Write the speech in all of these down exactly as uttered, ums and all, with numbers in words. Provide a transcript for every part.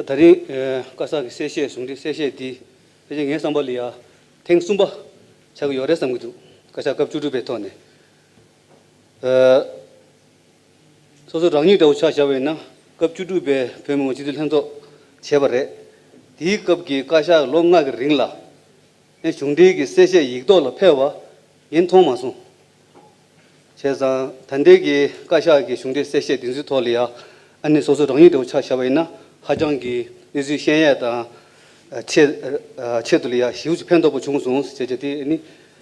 ད་རིང་ཨ་བཀའ་ཤག་གི་གསལ་བཤད་གཞུང་འབྲེལ་གསལ་བཤད་འདི་ཕལ་ཆེར་ངའི་བསམ་པ་ལ་ཡ་ཐེངས་གསུམ་པ་ཆགས་ཀྱི་ཡོད་རེད་བསམ་གྱི་འདུག་བཀའ་ཤག་སྐབས་བཅུ་དྲུག་པའི་ཐོག་ནས་ཨ་སོ་སོ་རང་ཉིད་འདྲ་བོ་ཆ་བཞག་པ་ཡིན་ན་སྐབས་བཅུ་དྲུག་པའི་བོད་མི་མང་སྤྱི་འཐུས་ལྷན་ཚོགས་བྱས་པ་རེད། དེའི་སྐབས་ཀྱི་བཀའ་ཤག་ལོ་ལྔ་གི་རིང་ལ་ཨེ་གཞུང་འབྲེལ་གྱི་གསལ་བཤད་ཡིག་ཐོག་ལ་ཕེབས་པ་ངས་མཐོང་མ་སོང་། བྱས་ཙང་ད་ལྟའི་གི་བཀའ་ཤག་གི་གཞུང་འབྲེལ་གསལ་བཤད་དེ་ཚོའི་ཐོག་ལ་ཡ་ཨ་ནི་སོ་སོ་རང་ཉིད་འདྲ་བོ་ཆ་བཞག་པ་ཡིན་ན་ཧ་ཅང་གི་གནས་ཚུལ་ཤེས་ཡས་དང་ཆེད་ཆེད་དུ་ལ་ཡ་ཞེ་པོ་ཅིག་ཕན་ཐོགས་པོ་བྱུང་སོང་ཟེར་བྱས་དེ་ཨ་ནི་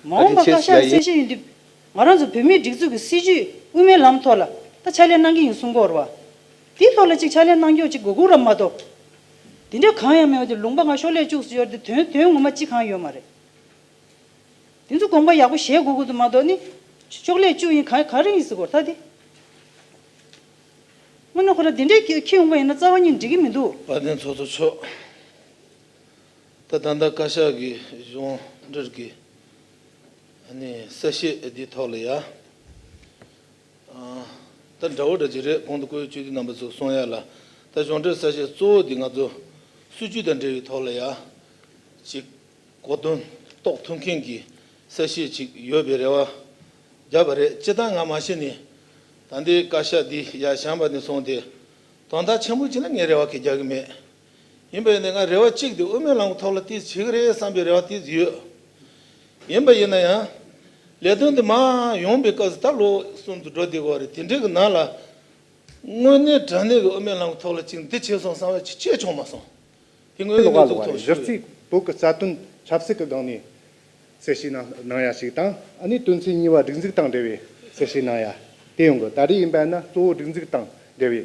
མ་འོངས་པ་བཀའ་ཤག་གསལ་བཤད་ཡིན་དུས་ང་རང་ཚོ་བོད་མིའི་སྒྲིག་འཛུགས་ཀྱི་སྲིད་ཇུས་དབུ་མའི་ལམ་ཐོག་ལ་ད་ཕྱག་ལས་གནང་གི་ཡིན་གསུང་གི་ཡོད་རེད་བ། དེའི་ཐོག་ལ་ཅིག་ཕྱག་ལས་གནང་རྒྱུ་ཅིག་དགོས་མཁོ་ར་མ་གཏོགས། དེ་འདྲ་གང་ཡང་མེད་པ་དེ་ལུང་པ་ང་ཤོག་ལྷེ་བཅུག་སུ་ཡོད་དེ་དོན་དོན་ངོ་མ་ཅི་གང་ཡོད་མ་རེད། དེ་ཚོ་དགོངས་པ་ཡག་པོ་བཞེས་དགོས་ཀྱི་འདུག་མ་གཏོགས་ནི། ཤོག་ལྷེ་བཅུག་ཡིན་ག་ག་རེ་ཡིན་ཟེར་གོ་ད་དེ། དངོས་གནས་ཁོ་ར་དེ་འདྲའི་ཁྱི་ཁྱི་ཡོང་པ་ཡིན་ན་རྩ་བ་ཉིད་འགྲིག་གི་མི་འདུག་དཔལ་ལྡན་ཚོགས་གཙོ་མཆོག་ད་ད་ལྟ་བཀའ་ཤག་གི་གཞུང་འབྲེལ་གྱི་ཨ་ནི་གསལ་བཤད་འདིའི་ཐོག་ལ་ཡ། ད་འདྲ་བོ་འདྲ་ཅིག་རེད། གོང་དུ་སྐུ་ཡོད་སྤྱི་འཐུས་རྣམ་པ་ཚོས་གསུང་ཡ་ལ། ད་གཞུང་འབྲེལ་གསལ་བཤད་གཙོ་བོ་འདི་ང་ཚོ་སྲིད་ཇུས་དང་འབྲེལ་བའི་ཐོག་ལ་ཡ་ཅིག་གོ་དོན་རྟོགས་ཐུབ་མཁན་གྱི་གསལ་བཤད་ཅིག་ཡོད་པའི་རེ་བ་བརྒྱབ་པ་རེད། སྤྱིར་བཏང་ང་མ་གཞི་ནས་ད་ལྟའི་བཀའ་ཤག་འདི་ཡར་བཞེངས་པ་ནས་བཟུང་སྟེ་དོན་དག་ཆེན་པོ་ཅིག་ལ་ངས་རེ་བ་གང་ཡང་རྒྱག་གི་མེད། ཡིན་པ་ཡིན་ན་ང་རེ་བ་གཅིག་དེ་དབུ་མའི་ལམ་གྱི་ཐོག་ལ་ཏོག་ཙམ་བྱེད་ཀྱི་རེད་བསམ་པའི་རེ་བ་ཏོག་ཙམ་ཡོད། ཡིན་པ་ཡིན་ན་ཡང་། ལས་དོན་དེ་མར་ཡོང་པའི་སྐབས་སུ་ད་ལོ་གསུམ་དུ་འགྲོ་བསྡད་ཀྱི་ཡོད་རེད། དེ་འདྲའི་གི་ནང་ལ། དངོས་གནས་དྲང་གནས་ཀྱི་དབུ་མའི་ལམ་གྱི་ཐོག་ལ་ཅིག་འདི་བྱས་སོང་བསམ་པ་ཅིག་སྐྱེས་བྱུང་མ་སོང་། དེ་དངོས་གནས་ལོག་ག་ལོག་ག་ཐོག་གཞི་ཞུ་རྩའི་བོད་ཀྱི་རྩ་དོན་ཆབ་སྲིད་ཀྱི་སྒང་ནས་གསལ་བཤད་གནང་གནང་ཡ་ཞིག་དང་། ཨ་ནི་དོན་ཚན་གཉིས་པ་སྒྲིག་འཛུགས་དང་འབྲེལ་བའི་གསལ་བཤད་གནང་ཡ་དེ་ཡོང་གི། ད་རེས་ཡིན་པ་ན་གཙོ་བོ་སྒྲིག་འཛུགས་དང་འབྲེལ་བའི་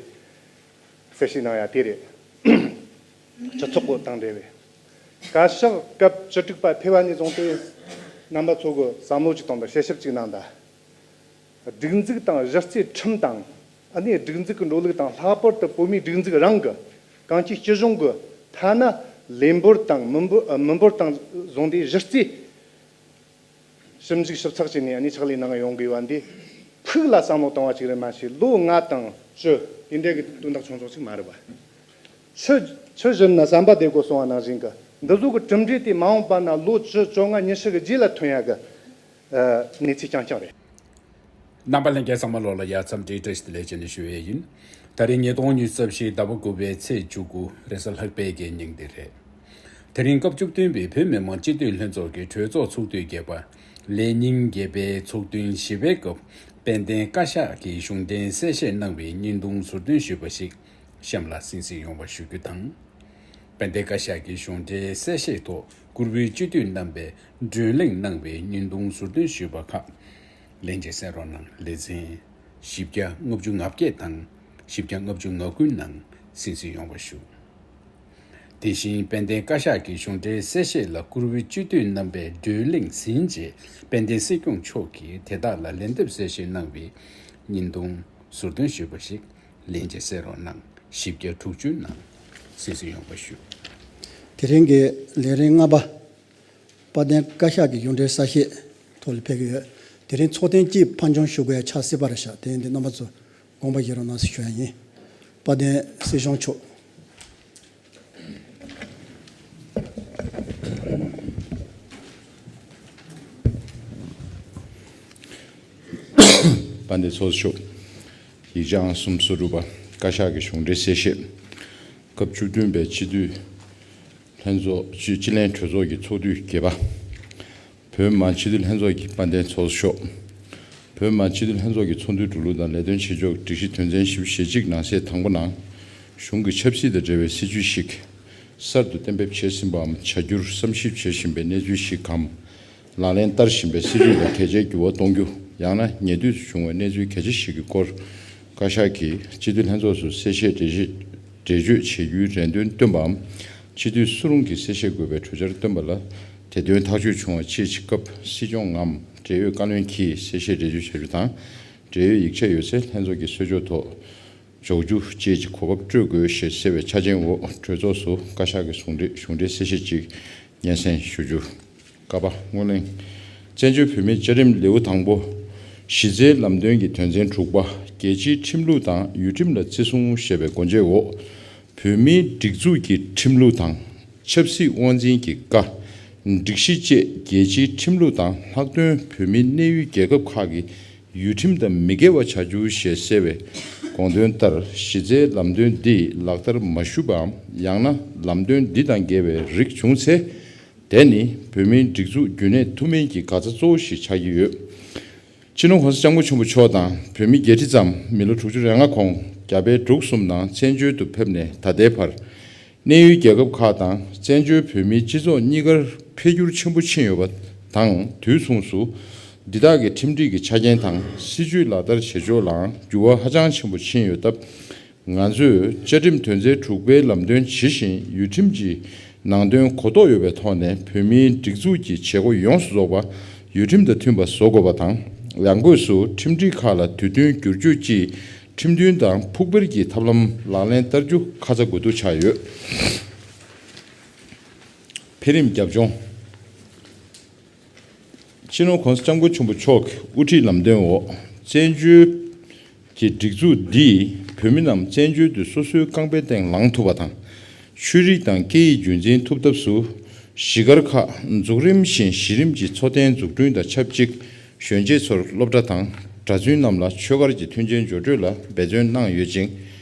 གསལ་བཤད་གནང་ཡ་དེ་རེད། སྤྱི་ཚོགས་སྐོར་དང་འབྲེལ་བའི་བཀའ་ཤག་སྐབས་བཅུ་དྲུག་པ་ཕེབས་པ་ནས་བཟུང་སྟེ་རྣམ་པ་ཚོ་གི་བསམ་བློ་ཅིག་གཏོང་དང་དཔྱད་ཞིབ་ཅིག་གནང་དང་། སྒྲིག་འཛུགས་དང་གཞི་རྩའི་ཁྲིམས་དང་། ཨ་ནི་སྒྲིག་འཛུགས་ཀྱི་འགྲོ་ལུགས་དང་། ལྷག་པར་དུ་བོད་མིའི་སྒྲིག་འཛུགས་རང་གི་གང་ཅིའི་སྤྱི་གཞུང་གི་ཐ་ན་ལས་འབོར་དང་མི་འབོར་མི་འབོར་དང་བཟུང་སྟེ་གཞི་རྩའི་ཞིབ་འཇུག་ཞིབ་ཚགས་བྱས་ནས་ཨ་ནི་ཕྱག་ལས་གནང་ཡོང་དགོས་པ་འདི་ཕུགས་ལ་བསམ་བློ་བཏང་བ་ཅིག་རེད། མ་གཞི་ལོ་ལྔ་དང་བཅུ་དེ་འདྲའི་གི་དོན་དག་ཆུང་ཆུང་ཅིག་མ་རེད་པ། ཆུ་ཆུ་བཞུར་ན་ཟམ་པ་བདེ་དགོས་གསུང་བ་ནང་བཞིན་གི་འདི་ཚོ་གི་གྲུབ་འབྲས་དེ་མ་འོངས་པ་ན་ལོ་བཅུ་བཅོ་ལྔ་ཉི་ཤུ་གི་རྗེས་ལ་ཐོན་ཡ་གི་གནས་ཚུལ་རྐྱང་རྐྱང་རེད། རྣམ་པ་ལྷན་རྒྱས་ཚང་མ་ལོག་ལ་ཡ་འཚམས་འདྲི་བཀྲ་ཤིས་བདེ་ལེགས་བྱས་ནས་ཞུ་ཡས་ཡིན། ད་རིང་ཉིས་སྟོང་ཉི་ཤུ་རྩ་བཞི་ཟླ་བ་དགུ་པའི་ཚེས་བཅུ་དགུ་རེས་གཟའ་ལྷག་པའི་གི་ཉིན་དེ་རེད། དེ་རིང་སྐབས་བཅུ་བདུན་པའི་བོད་མི་མང་སྤྱི་འཐུས་ལྷན་ཚོགས་ཀྱི་གྲོས་ཚོགས་ཚོགས་དུས་བརྒྱད་པ་ལས་ཉིན་བརྒྱད་པའི་ཚོགས་ཐུན་བཞི་པའི་སྐབས་དཔལ་ལྡན་བཀའ་ཤག་གིས་གཞུང་འབྲེལ་གསལ་བཤད་གནང་བའི་བརྙན་ཐུང་ཟུར་འདོན་ཞུས་པ་ཞིག་གཤམ་ལ་གསན་གཟིགས་ཡོང་བ་ཞུ་རྒྱུ་དང་། དཔལ་ལྡན་བཀའ་ཤག་གི་གཞུང་འབྲེལ་གསལ་བཤད་ཐོག་བཀུར་འོས་སྤྱི་འཐུས་རྣམ་པས་བགྲོ་གླེང་གནང་བའི་བརྙན་ཐུང་ཟུར་འདོན་ཞུས་པ་ཁག་ལན་གཅིག་གསན་རོགས་གནང་། ལེ་ཚན་བཞི་བརྒྱ་ལྔ་བཅུ་ང་བརྒྱད་དང་བཞི་བརྒྱ་ལྔ་བཅུ་ང་དགུ་ནང་གསན་གཟིགས་ཡོང་བ་ཞུ། དེ་བཞིན་དཔལ་ལྡན་བཀའ་ཤག་གི་གཞུང་འབྲེལ་གསལ་བཤད་ལ་བཀུར་འོས་སྤྱི་འཐུས་རྣམ་པས་བགྲོ་གླེང་ཟིན་རྗེས་དཔལ་ལྡན་སྲིད་སྐྱོང་མཆོག་གིས་དེ་དག་ལ་ལན་འདེབས་གསལ་བཤད་གནང་བའི་བརྙན་ཐུང་ཟུར་འདོན་ཞུས་པ་ཞིག་ལན་གཅིག་གསན་རོགས་གནང་། བཞི་བརྒྱ་དྲུག་ཅུ་ནང་གསན་གཟིགས་ཡོང་བ་ཞུ། དེ་རིང་གི་ལས་རིམ་ལྔ་པ། དཔལ་ལྡན་བཀའ་ཤག་གི་གཞུང་འབྲེལ་གསལ་བཤད་ཐོག་ལ་ཕེབས་ཀྱི་ཡོད། དེ་རིང་ཚོགས་ཐེངས་གཅིག་ཕར་འགྱངས་ཞུ་དགོས་ཡ་ཆགས་སྲིད་པ་རེད་ཤག་དེ་ཡིན་དུས་རྣམ་པ་ཚོ་དགོངས་པ་བཞེས་རོགས་གནང་ཞེས་ཞུ་ཡ་ཡིན། དཔལ་ལྡན་སྲིད་སྐྱོང་མཆོག་དཔལ་ལྡན་ཚོགས་གཙོ་མཆོག་ཡིག་ཆ་ཨང་གསུམ་སོ་དྲུག་པ། བཀའ་ཤག་གི་གཞུང་འབྲེལ་གསལ་བཤད། སྐབས་བཅུ་བདུན་པའི་སྤྱི་འཐུས་ལྷན་ཚོགས་སྤྱི་སྤྱི་ལྷན་གྲོས་ཚོགས་ཀྱི་ཚོགས་དུས་བརྒྱད་པ། བོད་མི་མང་སྤྱི་འཐུས་ལྷན་ཚོགས་ཀྱི་དཔལ་ལྡན་ཚོགས་གཙོ་མཆོག་བོད་མི་མང་སྤྱི་འཐུས་ལྷན་ཚོགས་ཀྱི་ཚོགས་འདུའི་འགྲོ་ལུགས་དང་ལས་དོན་བྱེད་ཕྱོགས་སྒྲིག་གཞི་དོན་ཚན་བཞི་བཅུ་ཞེ་གཅིག་ནང་གསེས་དང་པོ་ནང་། གཞུང་གི་ཆབ་སྲིད་དང་འབྲེལ་བའི་སྲིད་ཇུས་ཤིག་གསར་དུ་གཏན་འབེབས་བྱས་ཟིན་པའམ་བྱ་རྒྱུར་བསམ་ཞིབ་བྱེད་བཞིན་པའི་གནས་ཚུལ་ཞིག་གམ། ལག་ལེན་བསྟར་བཞིན་པའི་སྲིད་ཇུས་ལ་གལ་ཆེའི་འགྱུར་བ་གཏོང་རྒྱུ། ཡང་ན་ཉེ་དུས་སུ་བྱུང་བའི་གནས་ཚུལ་གལ་ཆེ་ཞིག་གི་སྐོར། བཀའ་ཤག་གིས་སྤྱི་འཐུས་ལྷན་ཚོགས་སུ་གསལ་བཤད་འགྲེལ་བཤད་འགྲེལ་བརྗོད་བྱེད་རྒྱུའི་རེ་འདུན་བཏོན་པའམ། སྤྱི་འཐུས་སུ་རུང་གིས་གསལ་བཤད་དགོས་པའི་གྲོས་འཆར་བཏོན་པ་ལ། དེ་དོན་ཐག་གཅོད་བྱུང་བ་ཆེད་ཀྱི་སྐབས་སྲིད་སྐྱོང་ངམ་འབྲེལ་ཡོད་བཀའ་བློན་གྱིས་གསལ་བཤད་འགྲེལ་བརྗོད་བྱ་རྒྱུ་དང་། འབྲེལ་ཡོད་ཡིག་ཆ་ཡོད་ཚེ་ལྷན་ཚོགས་ཀྱི་གསོལ་ལྕོག་ཐོག་འཇོག་རྒྱུ་བཅས་ཀྱི་གོ་སྐབས་སྤྲོད་དགོས་ཞེས་གསལ་བའི་ཆ་རྐྱེན་འོག་གྲོས་ཚོགས་སུ་བཀའ་ཤག་གི་གཞུང་འབྲེལ་གཞུང་འབྲེལ་གསལ་བཤད་ཅིག་སྙན་སེང་ཞུ་རྒྱུ། ཀ་པ་སྔོན་གླེང་། བཙན་བྱོལ་བོད་མིའི་བཅའ་ཁྲིམས་ལེའུ་དང་པོ། གཞི་རྩའི་ལམ་སྟོན་གྱི་དོན་ཚན་དྲུག་པ། རྒྱལ་སྤྱིའི་ཁྲིམས་ལུགས་དང་ཡུལ་ཁྲིམས་ལ་བརྩི་སྲུང་ཞེས་པའི་སྒོ་འབྱེད་འོག་བོད་མིའི་སྒྲིག་འཛུགས་ཀྱི་ཁྲིམས་ལུགས་དང་། ཆབ་སྲིད་དབང་འཛིན་གྱི་བཀའ། སྒྲིག་གཞི་བཅས་རྒྱལ་སྤྱིའི་ཁྲིམས་ལུགས་དང་ལྷག་དོན་བོད་མིའི་གནས་ཡུལ་རྒྱལ་ཁབ་ཁག་གི་ཡུལ་ཁྲིམས་དང་མི་འགལ་བ་བྱ་རྒྱུ་ཞེས་གསལ་བའི་དགོངས་དོན་ལྟར། གཞི་རྩའི་ལམ་སྟོན་འདི་ལག་བསྟར་མ་ཞུས་པའམ། ཡང་ན་ལམ་སྟོན་འདི་དང་འགལ་བའི་རིགས་བྱུང་ཚེ། དེ་ནི་བོད་མིའི་སྒྲིག་འཛུགས་རྒྱུན་གནས་ཐུབ་མིན་གྱི་དགག་རྩ་གཙོ་བོ་ཞིག་ཆགས་ཀྱི་ཡོད། སྤྱི་ནོར་༸གོང་ས་༸སྐྱབས་མགོན་ཆེན་པོ་མཆོག་དང་བོད་མི་བརྒྱད་ཁྲི་ཙམ་མི་ལོ་དྲུག་ཅུ་རེ་ལྔ་གོང་རྒྱ་བལ་འབྲུག་གསུམ་ནང་བཙན་བྱོལ་དུ་ཕེབས་ནས་ད་ལྟའི་བར། གནས་ཡུལ་རྒྱལ་ཁབ་ཁག་དང་བཙན་བྱོལ་བོད་མིའི་སྤྱི་ཚོགས་གཉིས་ཀར་འཕེལ་འགྱུར་ཆེན་པོ་ཕྱིན་ཡོད་པ་དང་། དུས་མཚུངས་སུ་འདི་དག་གི་ཁྲིམས་སྒྲིག་གི་ཆ་རྐྱེན་དང་སྲིད་ཇུས་ལག་བསྟར་བྱེད་ཕྱོགས་ལའང་འགྱུར་བ་ཧ་ཅང་ཆེན་པོ་ཕྱིན་ཡོད་སྟབས། ང་ཚོས་བཅའ་ཁྲིམས་དོན་ཚན་དྲུག་པའི་ལམ་སྟོན་ཇི་བཞིན་ཡུལ་ཁྲིམས་ཀྱི་ནང་དོན་གོ་རྟོགས་ཡོད་པའི་ཐོག་ནས་བོད་མིའི་སྒྲིག་འཛུགས་ཀྱི་བྱེད་སྒོ་ཡོངས་སུ་རྫོགས་པ་ཡུལ་ཁྲིམས་དང་མཐུན་པ་བཟོ་དགོས་པ་དང་། ཡང་སྒོས་སུ་ཁྲིམས་སྒྲིག་ཁག་ལ་དུས་བསྟུན་བསྒྱུར་བཅོས་ཀྱིས་ཁྲིམས་མཐུན་དང་ཕུགས་འཕེར་གྱི་ཐབས་ལམ་ལག་ལེན་བསྟར་རྒྱུ་ཁ་ཚ་དགོས་གཏུགས་ཆགས་ཡོད། འཕེལ་རིམ་རྒྱབ་ལྗོངས། སྤྱི་ནོར་༸གོང་ས་༸སྐྱབས་མགོན་ཆེན་པོ་མཆོག་གི་དབུ་ཁྲིད་ལམ་སྟོན་འོག་བཙན་བྱོལ་གྱི་སྒྲིག་འཛུགས་འདིས་བོད་མི་རྣམས་བཙན་བྱོལ་དུ་སོ་སོའི་རྐང་པའི་སྟེང་ལངས་ཐུབ་པ་དང་། ཆོས་རིག་དང་སྐད་ཡིག་རྒྱུན་འཛིན་ཐུབ་ཐབས་སུ། གཞིས་སྒར་ཁག་འཛུགས་རིམ་བཞིན་གཞི་རིམ་གྱི་འཚོ་རྟེན་འཛུགས་སྐྲུན་དང་ཆབས་ཅིག་གཞོན་སྐྱེས་ཚོར་སློབ་གྲྭ་དང་གྲྭ་བཙུན་རྣམས་ལ་ཆོས་སྒར་གྱི་མཐུན་རྐྱེན་སྦྱོར་སྤྲོད་ལ་འབད་བརྩོན་གནང་ཡོད་ཅིང་།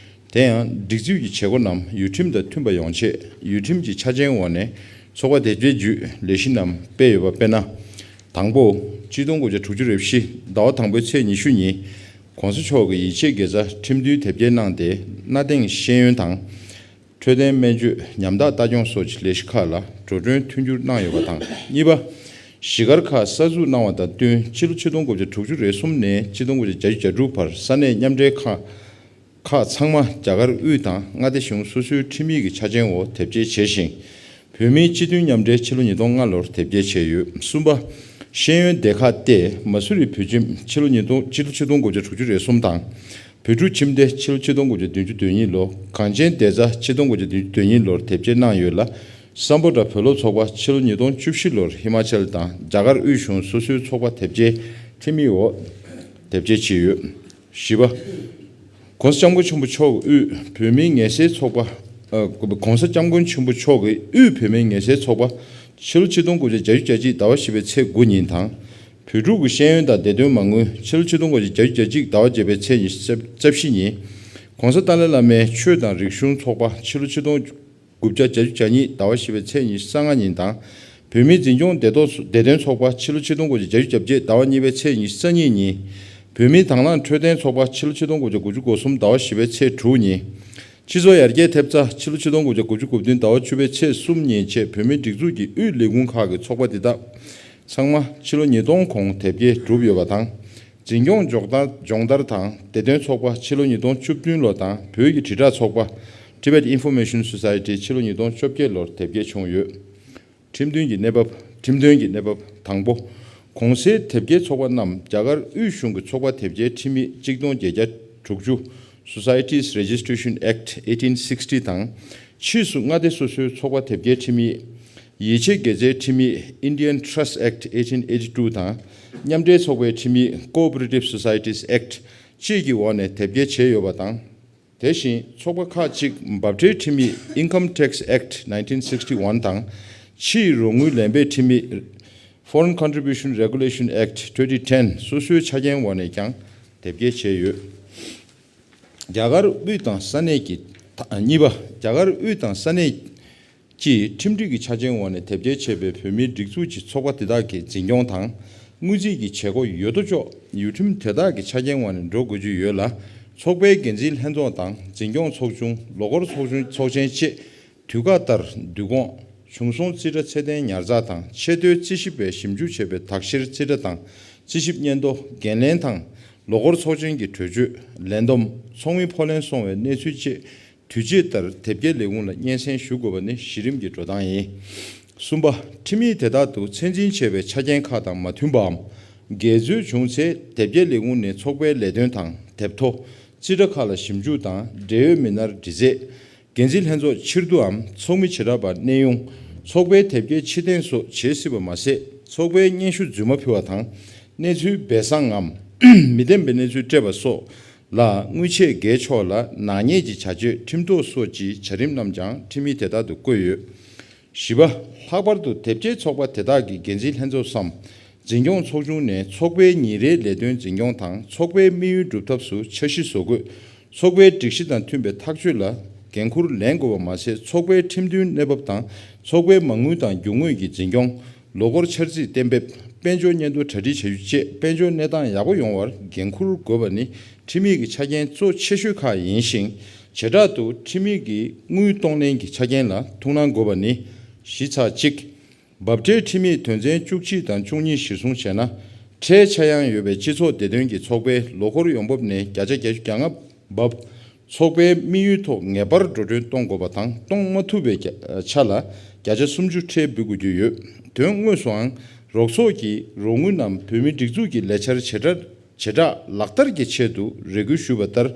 དེ་ཡང་སྒྲིག་འཛུགས་ཀྱི་བྱེད་སྒོ་རྣམས་ཡུལ་ཁྲིམས་དང་མཐུན་པ་ཡོང་ཆེད་ཡུལ་ཁྲིམས་ཀྱི་ཆ་རྐྱེན་འོག་ནས་ཚོགས་པ་དེ་གའི་བརྒྱུད་ལས་གཞི་རྣམས་སྤེལ་ཡོད་པ། དཔེར་ན། དང་པོ། ཆིག་སྟོང་དགུ་བརྒྱ་དྲུག་ཅུ་རེ་བཞི་ཟླ་བ་དང་པོའི་ཚེས་ཉི་ཤུ་ཉིན་༸གོང་ས་མཆོག་གིས་ཡིད་ཆེས་དགེ་རྩ་ཁྲིམས་མཐུན་དེབ་སྐྱེལ་གནང་སྟེ། གནའ་དེང་ཤེས་ཡོན་དང་། འཕྲོད་བསྟེན་སྨན་བཅོས་ཉམ་ཐག་ལྟ་སྐྱོང་སོགས་ཀྱི་ལས་གཞི་ཁག་ལ་འགྲོ་གྲོན་མཐུན་འགྱུར་གནང་ཡོད་པ་དང་། གཉིས་པ། གཞིས་སྒར་ཁག་གསར་འཛུགས་གནང་བ་དང་བསྟུན་ཕྱི་ལོ་ཆིག་སྟོང་དགུ་བརྒྱ་དྲུག་ཅུ་རེ་གསུམ་ནས་ཆིག་སྟོང་དགུ་བརྒྱ་བརྒྱད་ཅུ་གྱ་དྲུག་བར་ས་གནས་མཉམ་འབྲེལ་ཁག་ཁག་ཚང་མ་རྒྱ་གར་དབུས་དང་མངའ་སྡེ་གཞུང་སོ་སོའི་ཁྲིམས་ཡིག་གི་ཆ་རྐྱེན་འོག་དེབ་སྐྱེལ་བྱས་ཤིང་། བོད་མིའི་སྤྱི་མཐུན་མཉམ་འབྲེལ་ཕྱི་ལོ་ཉིས་སྟོང་ལྔ་ལོར་དེབ་སྐྱེལ་བྱས་ཡོད། གསུམ་པ། ཤེས་ཡོན་སྡེ་ཁག་སྟེ་མ་སུ་རི་བོད་ཁྱིམ་ཕྱི་ལོ་ཉིས་སྟོང་ཕྱི་ལོ་ཆིག་སྟོང་དགུ་བརྒྱ་དྲུག་ཅུ་རེ་གསུམ་དང་། བོད་ཕྲུག་ཁྱིམ་སྡེ་ཕྱི་ལོ་ཆིག་སྟོང་དགུ་བརྒྱ་བདུན་ཅུ་དོན་གཉིས་ལོ། གངས་ཅན་བདེ་རྩ་ཆིག་སྟོང་དགུ་བརྒྱ་བདུན་ཅུ་དོན་གཉིས་ལོར་དེབ་སྐྱེལ་གནང་ཡོད་ལ། སམ་བྷོ་ཊ་བོད་སློབ་ཚོགས་པ་ཕྱི་ལོ་ཉིས་སྟོང་བཅུ་བཞི་ལོར་ཧི་མ་ཅལ་དང་རྒྱ་གར་དབུས་གཞུང་སོ་སོའི་ཚོགས་པ་དེབ་སྐྱེལ་ཁྲིམས་ཡིག་འོག་དེབ་སྐྱེལ་བྱས་ཡོད། བཞི་པ། ༸གོང་ས་༸སྐྱབས་མགོན་ཆེན་པོ་མཆོག་དབུས་བོད་མིའི་ངལ་སེལ་ཚོགས་པ། ཨ། ༸གོང་ས་༸སྐྱབས་མགོན་ཆེན་པོ་མཆོག་གིས་དབུས་བོད་མིའི་ངལ་སེལ་ཚོགས་པ་ཕྱི་ལོ་ཆིག་སྟོང་དགུ་བརྒྱ་གྱ་གཅིག་ཟླ་བ་བཞི་པའི་ཚེས་དགུ་ཉིན་དང་། བོད་ཕྲུག་གི་ཤེས་ཡོན་དང་བདེ་དོན་མ་དངུལ་ཕྱི་ལོ་ཆིག་སྟོང་དགུ་བརྒྱ་གྱ་གཅིག་ཟླ་བ་བརྒྱད་པའི་ཚེས་ཉི་ཤུ་རྩ་བཞི་ཉིན། ༸གོང་ས་ཏཱ་ལའི་བླ་མའི་ཆོས་དང་རིག་གཞུང་ཚོགས་པ་ཕྱི་ལོ་ཆིག་སྟོང་དགུ་བརྒྱ་གྱ་གཉིས་ཟླ་བ་བཞི་པའི་ཚེས་ཉི་ཤུ་རྩ་ལྔ་ཉིན་དང་། བོད་མིའི་འཛིན་སྐྱོང་བདེ་ཐོག་བདེ་དོན་ཚོགས་པ་ཕྱི་ལོ་ཆིག་སྟོང་དགུ་བརྒྱ་གྱ་བརྒྱད་ཟླ་བ་གཉིས་པའི་ཚེས་ཉི་ཤུ་རྩ་གཉིས་ཉིན། བོད་མིའི་དང་བླངས་འཕྲོད་བསྟེན་ཚོགས་པ་ཕྱི་ལོ་ཆིག་སྟོང་དགུ་བརྒྱ་དགུ་བཅུ་གོ་གསུམ་ཟླ་བ་བཞི་པའི་ཚེས་དྲུག་ཉིན། སྤྱི་ཚོགས་ཡར་རྒྱས་ཐེབས་རྩ་ཕྱི་ལོ་ཆིག་སྟོང་དགུ་བརྒྱ་དགུ་བཅུ་གོ་བདུན་ཟླ་བ་བཅུ་པའི་ཚེས་གསུམ་ཉིན་བཅས་བོད་མིའི་སྒྲིག་འཛུགས་ཀྱི་དབུས་ལས་ཁུངས་ཁག་གི་ཚོགས་པ་འདི་དག་ཚང་མ་ཕྱི་ལོ་ཉིས་སྟོང་གོང་དེབ་སྐྱེལ་གྲུབ་ཡོད་པ་དང་། འཛིན་སྐྱོང་སྦྱོང་བརྡར་སྦྱོང་བརྡར་དང་བདེ་དོན་ཚོགས་པ་ཕྱི་ལོ་ཉིས་སྟོང་བཅུ་བདུན་ལོ་དང་བོད་ཀྱི་དྲིལ་བསྒྲགས་ཚོགས་པ་Tibet Information Society ཕྱི་ལོ་ཉིས་སྟོང་བཅོ་བརྒྱད་ལོར་དེབ་སྐྱེལ་བྱུང་ཡོད། ཁྲིམས་མཐུན་གྱི་གནས་བབ། ཁྲིམས་མཐུན་གྱི་གནས་བབ། དང་པོ། གོང་གསལ་དེབ་སྐྱེལ་ཚོགས་པ་རྣམས་རྒྱ་གར་དབུས་གཞུང་གི་ཚོགས་པ་དེབ་སྐྱེལ་ཁྲིམས་ཡིག་གཅིག་སྟོང་བརྒྱད་བརྒྱ་དྲུག་ཅུ། Societies Registration Act eighteen sixty དང་། ཕྱིས་སུ་མངའ་སྡེ་སོ་སོའི་ཚོགས་པ་དེབ་སྐྱེལ་ཁྲིམས་ཡིག་ཡིད་ཆེས་དགེ་རྩའི་ཁྲིམས་ཡིག Indian Trust Act eighteen eighty two དང་། མཉམ་འབྲེལ་ཚོགས་པའི་ཁྲིམས་ཡིག Cooperative Societies Act བཅས་ཀྱི་འོག་ནས་དེབ་སྐྱེལ་བྱས་ཡོད་པ་དང་། དེ་བཞིན་ཚོགས་པ་ཁག་ཅིག་འབབ་ཁྲལ་ཁྲིམས་ཡིག Income Tax Act nineteen sixty one དང་། ཕྱིའི་རོགས་དངུལ་ལེན་པའི་ཁྲིམས་ཡིག Foreign Contribution Regulation Act twenty ten སོ་སོའི་ཆ་རྐྱེན་འོག་ནས་ཀྱང་དེབ་སྐྱེལ་བྱས་ཡོད། རྒྱ་གར་དབུས་དང་ས་གནས་ཀྱི། གཉིས་པ། རྒྱ་གར་དབུས་དང་ས་གནས་ཀྱི་ཁྲིམས་སྒྲིག་གི་ཆ་རྐྱེན་འོག་ནས་དེབ་སྐྱེལ་བྱས་པའི་བོད་མིའི་སྒྲིག་འཛུགས་ཀྱི་ཚོགས་པ་དེ་དག་གི་འཛིན་སྐྱོང་དང་། དངུལ་རྩིས་ཀྱི་བྱེད་སྒོ་ཡོད་དོ་ཅོག་ཡུལ་ཁྲིམས་དེ་དག་གི་ཆ་རྐྱེན་འོག་ནས་འགྲོ་དགོས་ཀྱི་ཡོད་ལ། ཚོགས་པའི་འགན་འཛིན་ལྷན་ཚོགས་དང་འཛིན་སྐྱོང་ཚོགས་ཆུང་། ལོ་འཁོར་ཚོགས་ཆུང་ཚོགས་ཆེན་བཅས་དུས་བཀག་ལྟར་བསྡུ་སྐོང་། བྱུང་སོང་རྩིས་ཁྲ་ཚད་ལྡན་ཉར་ཚགས་དང་ཆེས་མཐོའི་རྩིས་ཞིབ་པས་ཞིབ་འཇུག་བྱས་པའི་དག་ཕྱིར་རྩིས་ཁྲ་དང་རྩིས་ཞིབ་སྙན་ཐོ། འགན་ལེན་དང་། ལོ་འཁོར་ཚོགས་ཆེན་གྱི་གྲོས་ཆོད། ལས་བསྡོམས། ཚོགས་མི་ཕོགས་ལེན་སོང་བའི་གནས་ཚུལ་བཅས་དུས་བཅད་ལྟར་དེབ་སྐྱེལ་ལས་ཁུངས་ལ་སྙན་སེང་ཞུ་དགོས་པ་ནི་གཞི་རིམ་གྱི་འགྲོ་སྟངས་ཡིན། གསུམ་པ། ཁྲིམས་ཡིག་དེ་དག་ཏུ་ཚད་འཛིན་བྱས་པའི་ཆ་རྐྱེན་ཁག་དང་མ་མཐུན་པའམ། འགལ་འཛོལ་བྱུང་ཚེ་དེབ་སྐྱེལ་ལས་ཁུངས་ནས་ཚོགས་པའི་ལས་དོན་དང་དེབ་ཐོ། རྩིས་ཁྲ་ཁག་ལ་ཞིབ་འཇུག་དང་འབྲེལ་ཡོད་མི་སྣར་འདྲི་རྩད། འགན་འཛིན་ལྷན་ཚོགས་ཕྱིར་བསྡུའམ་ཚོགས་མི་བྱེ་བྲག་པར་གནས་དབྱུང་། ཚོགས་པའི་དེབ་སྐྱེལ་ཕྱིར་འཐེན་སོགས་བྱེད་སྲིད་པ་མ་ཟད། ཚོགས་པའི་སྙན་ཞུ་རྫུན་མ་ཕུལ་བ་དང་། གནས་ཚུལ་སྦས་གསང་ངམ། མི་བདེན་པའི་གནས་ཚུལ་སྤྲད་པ་སོགས་ ལ་དངུལ་ཆད་འགེལ་ཆོག་ལ། ནག་ཉེས་ཀྱི་བྱ་སྤྱོད་ཁྲིམས་ཐོག་སོགས་ཀྱི་བྱ་རིམ་རྣམས་ཀྱང་ཁྲིམས་ཡིག་དེ་དག་ཏུ་བཀོད་ཡོད། བཞི་པ། ལྷག་པར་དུ་དེབ་སྐྱེལ་ཚོགས་པ་དེ་དག་གི་འགན་འཛིན་ལྷན་ཚོགས་སམ། འཛིན་སྐྱོང་ཚོགས་ཆུང་ནས་ཚོགས་པའི་ཉིན་རེའི་ལས་དོན་འཛིན་སྐྱོང་དང་ཚོགས་པའི་དམིགས་ཡུལ་སྒྲུབ་ཐབས་སུ་འཆར་གཞི་བཟོ་འགོད། ཚོགས་པའི་སྒྲིག་གཞི་དང་མཐུན་པའི་ཐག་གཅོད་ལ་འགན་འཁུར་ལེན་དགོས་པ་མ་ཟད། ཚོགས་པའི་ཁྲིམས་མཐུན་གནས་བབ་དང་ཚོགས་པའི་མ་དངུལ་དང་རྒྱུ་དངོས་ཀྱི་འཛིན་སྐྱོང་། ལོ་འཁོར་འཆར་རྩིས་གཏན་འབེབས། དཔལ་འབྱོར་སྙན་ཐོ་གྲ་སྒྲིག་བྱ་རྒྱུ་བཅས་དཔལ་འབྱོར་གནས་སྟངས་ཡག་པོ་ཡོང་བར་འགན་འཁུར་དགོས་པ་ནི་ཁྲིམས་ཡིག་གི་ཆ་རྐྱེན་གཙོ་ཆེ་ཤོས་ཁག་ཡིན་ཞིང་། བྱེ་བྲག་ཏུ་ཁྲིམས་ཡིག་གི་དངུལ་གཏོང་ལེན་གྱི་ཆ་རྐྱེན་ལ་ཐུགས་སྣང་དགོས་པ་ནི། བཞི་ཚེག་གཅིག་འབབ་ཁྲལ་ཁྲིམས་ཡིག་དོན་ཚན་བཅུ་གཅིག་དང་བཅུ་གཉིས་གཞིར་བཟུང་བྱས་ན། ཁྲལ་ཆག་ཡང་ཡོད་པའི་སྤྱི་ཚོགས་བདེ་དོན་གྱི་ཚོགས་པའི་ལོ་འཁོར་ཡོང་འབབ་ནས་བརྒྱ་ཆ་བརྒྱད་ཅུ་གྱ་ལྔ་འབབ། ཚོགས་པའི་དམིགས་ཡུལ་ཐོག་ངེས་པར་འགྲོ་གྲོན་གཏོང་དགོས་པ་དང་གཏོང་མ་ཐུབ་པའི་ཆ་ལ་བརྒྱ་ཆ་སུམ་ཅུ་ཁྲལ་འབུལ་དགོས་ཀྱི་ཡོད། དོན་དངོས་སུའང་རོགས་ཚོགས་ཀྱི་རོགས་དངུལ་རྣམས་བོད་མིའི་སྒྲིག་འཛུགས་ཀྱི་ལས་འཆར་བྱེ་བྲག་བྱེ་བྲག་ལག་བསྟར་གྱི་ཆེད་དུ་རེ་སྐུལ་ཞུས་པ་ལྟར་